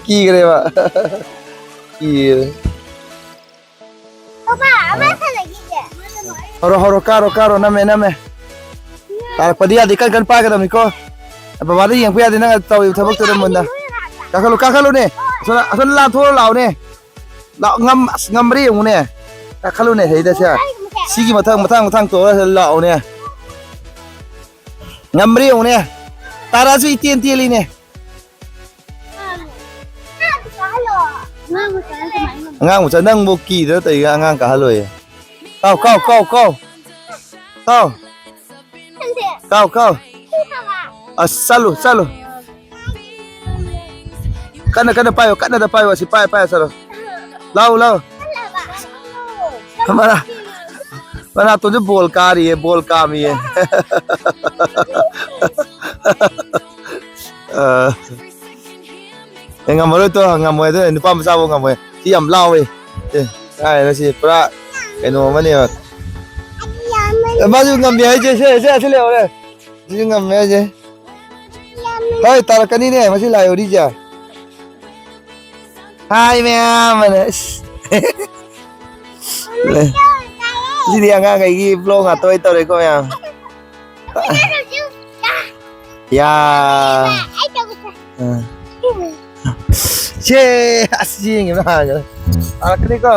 ꯀꯤꯈ꯭ꯔꯦꯕ꯫ ꯀꯤꯔꯦ꯫ ꯍꯧꯔꯣ, ꯍꯧꯔꯣ, ꯀꯥꯔꯣ, ꯀꯥꯔꯣ, ꯅꯝꯃꯦ, ꯅꯝꯃꯦ꯫ ꯇꯥꯔꯛꯄꯗꯤ ꯌꯥꯗꯦ, ꯀꯟ ꯀꯟ ꯄꯥꯏꯒꯗꯕꯅꯤꯀꯣ꯫ ꯕꯕꯥꯗ ꯌꯦꯡꯕ ꯌꯥꯗꯦ, ꯅꯪ ꯇꯧꯔꯤꯕ ꯊꯕꯛꯇꯨꯗ ꯃꯨꯟꯅ꯫ ꯀꯥꯈꯠꯂꯨ, ꯀꯥꯈꯠꯂꯨꯅꯦ꯫ ꯑꯁꯣꯝ, ꯑꯁꯣꯝ ꯂꯥꯟꯊꯣꯛꯑ ꯂꯥꯛꯑꯣꯅꯦ꯫ ꯂꯥꯛ-, ꯉꯝ-, ꯑꯁ, ꯉꯝꯕ꯭ꯔꯥ ꯌꯦꯡꯉꯨꯅꯦ꯫ ꯀꯥꯈꯠꯂꯨꯅꯦ, ꯁꯤꯗ ꯁꯦ꯫ ꯁꯤꯒꯤ ꯃꯊꯪ, ꯃꯊꯪ, ꯃꯊꯪ ꯇꯣꯛꯑꯒ ꯂꯥꯛꯑꯣꯅꯦ꯫ ꯉꯝꯕ꯭ꯔꯥ ꯌꯦꯡꯉꯨꯅꯦ꯫ ꯇꯥꯔꯛꯑꯁꯨ ꯏꯇꯦꯟ ꯇꯦꯜꯂꯤꯅꯦ꯫ ꯑꯉꯥꯡ ꯃꯆꯥ, ꯅꯪꯕꯨ ꯀꯤꯗꯅ ꯇꯧꯔꯤꯒ ꯑꯉꯥꯡ ꯀꯥꯍꯜꯂꯣꯏꯌꯦ꯫ ꯀꯥꯎ, ꯀꯥꯎ, ꯀꯥꯎ, ꯀꯥꯎ꯫ ꯀꯥꯎ꯫ ꯀꯥꯎ, ꯀꯥꯎ꯫ ꯑꯁ, ꯆꯠꯂꯨ, ꯆꯠꯂꯨ꯫ ꯀꯟꯅ ꯀꯟꯅ ꯄꯥꯏꯌꯣ, ꯀꯟꯅꯗ ꯄꯥꯏꯌꯣ, ꯑꯁꯤ ꯄꯥꯏ ꯄꯥꯏ ꯆꯠꯂꯣ꯫ ꯂꯥꯎ ꯂꯥꯎ꯫ ꯃꯅꯥ ꯃꯅꯥꯇꯣꯟꯁꯨ ꯕꯣꯜ ꯀꯥꯔꯤꯌꯦ, ꯕꯣꯜ ꯀꯥꯝꯃꯤꯌꯦ꯫ ꯑ, ꯑꯦ, ꯉꯝꯃꯔꯣꯏ ꯇꯣ, ꯉꯝꯃꯣꯏ ꯑꯗꯨ ꯅꯨꯄꯥ ꯃꯆꯥꯕꯨ ꯉꯝꯃꯣꯏ꯫ ꯁꯤ ꯌꯥꯝ ꯂꯥꯎꯋꯦ꯫ ꯑꯦ, ꯀꯥꯏꯅ ꯁꯤ ꯄꯨꯔꯥ ꯀꯩꯅꯣ ꯑꯃꯅꯦꯕ꯫ ꯑꯦ, ꯃꯥꯁꯨ ꯉꯝꯃꯦ ꯍꯥꯏꯁꯦ, ꯁꯦ, ꯁꯦ, ꯑꯁꯤ ꯂꯩꯍꯧꯔꯦ꯫ ꯁꯤꯁꯨ ꯉꯝꯃꯦ ꯍꯥꯏꯁꯦ꯫ ꯍꯣꯏ, ꯇꯥꯔꯛꯀꯅꯤꯅꯦ ꯃꯁꯤ ꯂꯥꯏ ꯎꯔꯤꯁꯦ꯫ ꯍꯥꯏ ꯃꯌꯥꯝ ꯑꯅ, ꯏꯁ꯫ ꯁꯤꯗꯤ ꯑꯉꯥꯡꯈꯩꯒꯤ ꯕ꯭ꯂꯣꯛ ꯉꯥꯛꯇ ꯑꯣꯏ ꯇꯧꯔꯦꯀꯣ ꯃꯌꯥꯝ꯫ ꯌꯥ꯫ ꯑ꯫ ꯁꯦ, ꯑꯁ, ꯌꯦꯡꯉꯤꯕ ꯍꯥꯟꯅ꯫ ꯇꯥꯔꯛꯀꯅꯤꯀꯣ꯫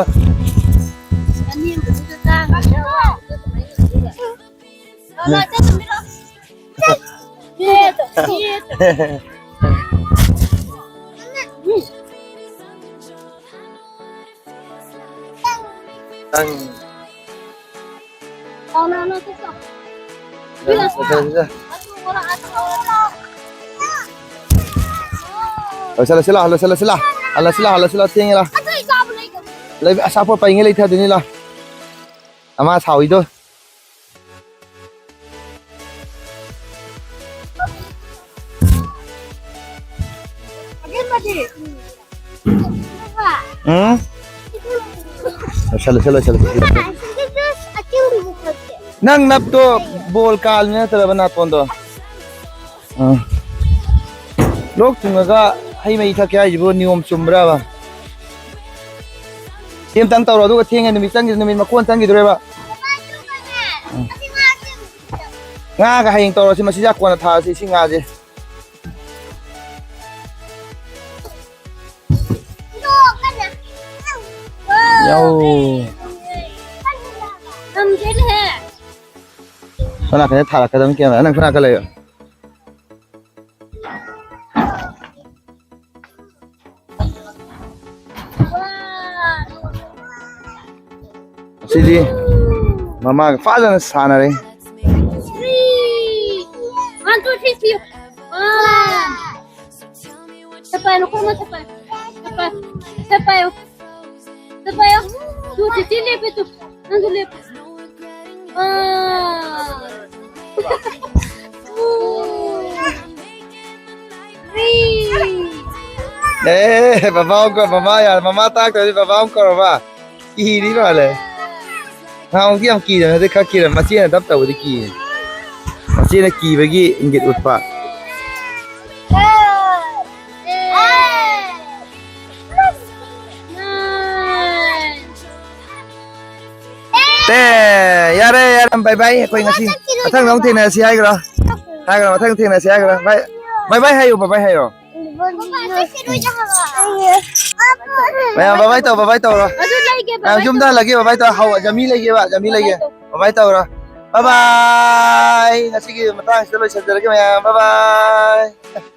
ꯅꯪ꯫ ꯂꯣꯏꯁꯤꯜꯂꯁꯤ ꯂꯥꯎ, ꯂꯣꯏꯁꯤꯜꯂꯁꯤ ꯂꯥꯎ, ꯂꯣꯏꯁꯤꯜꯂꯁꯤ ꯂꯥꯎ, ꯍꯜꯂꯁꯤ ꯂꯥꯎ, ꯍꯜꯂꯁꯤ ꯂꯥꯎ, ꯊꯦꯡꯉꯦ ꯂꯥꯎ꯫ ꯂꯩ-, ꯑꯆꯥꯄꯣꯠ ꯄꯩꯉꯩ ꯂꯩꯊꯗꯣꯏꯅꯤ ꯂꯥꯎ꯫ ꯑꯃ ꯁꯥꯎꯏꯗꯣ꯫ ꯎꯝ? ꯂꯣꯏꯁꯜꯂꯨ, ꯂꯣꯏꯁꯜꯂꯨ, ꯂꯣꯏꯁꯜꯂꯨ꯫ ꯅꯪ ꯅꯞꯇꯣ ꯕꯣꯜ ꯀꯥꯜꯂꯤ ꯅꯠꯇ꯭ꯔꯕ ꯅꯥꯇꯣꯟꯗꯣ? ꯑꯥ꯫ ꯂꯣꯛ ꯊꯨꯡꯉꯒ ꯍꯩ ꯃꯍꯤ ꯊꯛꯀꯦ ꯍꯥꯏꯁꯤꯕꯨ ꯅꯤꯌꯣꯝ ꯆꯨꯝꯕ꯭ꯔꯕ? ꯁꯤ ꯑꯝꯇꯪ ꯇꯧꯔꯣ, ꯑꯗꯨꯒ ꯊꯦꯡꯉꯦ, ꯅꯨꯃꯤꯠ ꯆꯪꯈꯤ-, ꯅꯨꯃꯤꯠ ꯃꯀꯣꯟ ꯆꯪꯈꯤꯗꯣꯔꯦꯕ꯫ ꯎꯝ꯫ ꯉꯥꯒ ꯍꯌꯦꯡ ꯇꯧꯔꯁꯤ, ꯃꯆꯤꯟꯖꯥꯛ ꯀꯣꯟꯅ ꯊꯥꯔꯁꯤ, ꯁꯤ ꯉꯥꯁꯦ꯫ ꯌꯥꯎ꯫ ꯁꯣꯝ ꯅꯥꯀꯟꯗ ꯊꯥꯔꯛꯀꯗꯕꯅꯤ ꯀꯦꯃꯦꯔꯥ, ꯅꯪ ꯁꯣꯝ ꯅꯥꯀꯟ ꯂꯩꯌꯣ꯫ ꯁꯤꯗꯤ ꯃꯃꯥꯒ ꯐꯖꯅ ꯁꯥꯟꯅꯔꯦ꯫ Three. One, two, three, three. One. ꯆꯠꯄ ꯍꯥꯏꯅ ꯈꯣꯡ ꯁꯠ ꯄꯥꯏꯌꯨ꯫ ꯁꯠ ꯄꯥꯏꯌꯨ꯫ ꯁꯠ ꯄꯥꯏꯌꯨ꯫ ꯇꯨ, ꯆꯤꯆꯦ ꯂꯦꯞꯄꯦ ꯇꯨ꯫ ꯅꯪꯁꯨ ꯂꯦꯞꯄꯨ꯫ ꯑꯥ꯫ ꯎ꯫ ꯔꯤ꯫ ꯑꯦ, ꯕꯕꯥ ꯑꯃꯨꯛ ꯀꯧꯔꯣ, ꯃꯃꯥ ꯌꯥꯔꯦ, ꯃꯃꯥ ꯇꯥꯛꯇ꯭ꯔꯗꯤ ꯕꯕꯥ ꯑꯃꯨꯛ ꯀꯧꯔꯣꯕ꯫ ꯀꯤꯔꯤ ꯃꯥꯜꯂꯦ꯫ ꯅꯍꯥꯟꯃꯨꯛꯇꯤ ꯌꯥꯝ ꯀꯤꯗꯅ, ꯍꯧꯖꯤꯛ ꯈꯔ ꯀꯤꯔꯦ꯫ ꯃꯆꯦꯅ ꯗꯞ ꯇꯧꯕꯗꯤ ꯀꯤ꯫ ꯃꯆꯦꯅ ꯀꯤꯕꯒꯤ ꯏꯪꯒꯤꯠ ꯎꯠꯄ꯫ ꯇꯦ, ꯌꯥꯔꯦ, ꯌꯥꯔꯦ, bye bye꯫ ꯑꯩꯈꯣꯏ ꯉꯁꯤ ꯃꯊꯪꯗ ꯑꯃꯨꯛ ꯊꯦꯡꯅꯔꯁꯤ ꯍꯥꯏꯈ꯭ꯔꯣ꯫ ꯍꯥꯏꯈ꯭ꯔꯣ, ꯃꯊꯪ ꯊꯦꯡꯅꯁꯤ ꯍꯥꯏꯈ꯭ꯔꯣ꯫ Bye, bye bye ꯍꯥꯏꯌꯣ, bye bye ꯍꯥꯏꯌꯣ꯫ ꯃꯌꯥꯝ bye bye ꯇꯧ, bye bye ꯇꯧꯔꯣ꯫ ꯑꯗꯨ ꯂꯩꯒꯦ, ꯃꯌꯥꯝ bye bye ꯌꯨꯝꯗ ꯇꯧ꯫ ꯍꯜꯂꯒꯦ, bye bye ꯇꯧꯔꯣ꯫ ꯍꯧ, ꯖꯃꯤ ꯂꯩꯒꯦꯕ, ꯖꯃꯤ bye ꯂꯩꯒꯦ꯫ Bye ꯇꯧ꯫ Bye bye ꯇꯧꯔꯣ꯫ Bye bye꯫ ꯉꯁꯤꯒꯤ ꯃꯇꯥꯡꯁꯤꯗ ꯂꯣꯏꯁꯤꯟꯖꯔꯒꯦ ꯃꯌꯥꯝ꯫ Bye bye꯫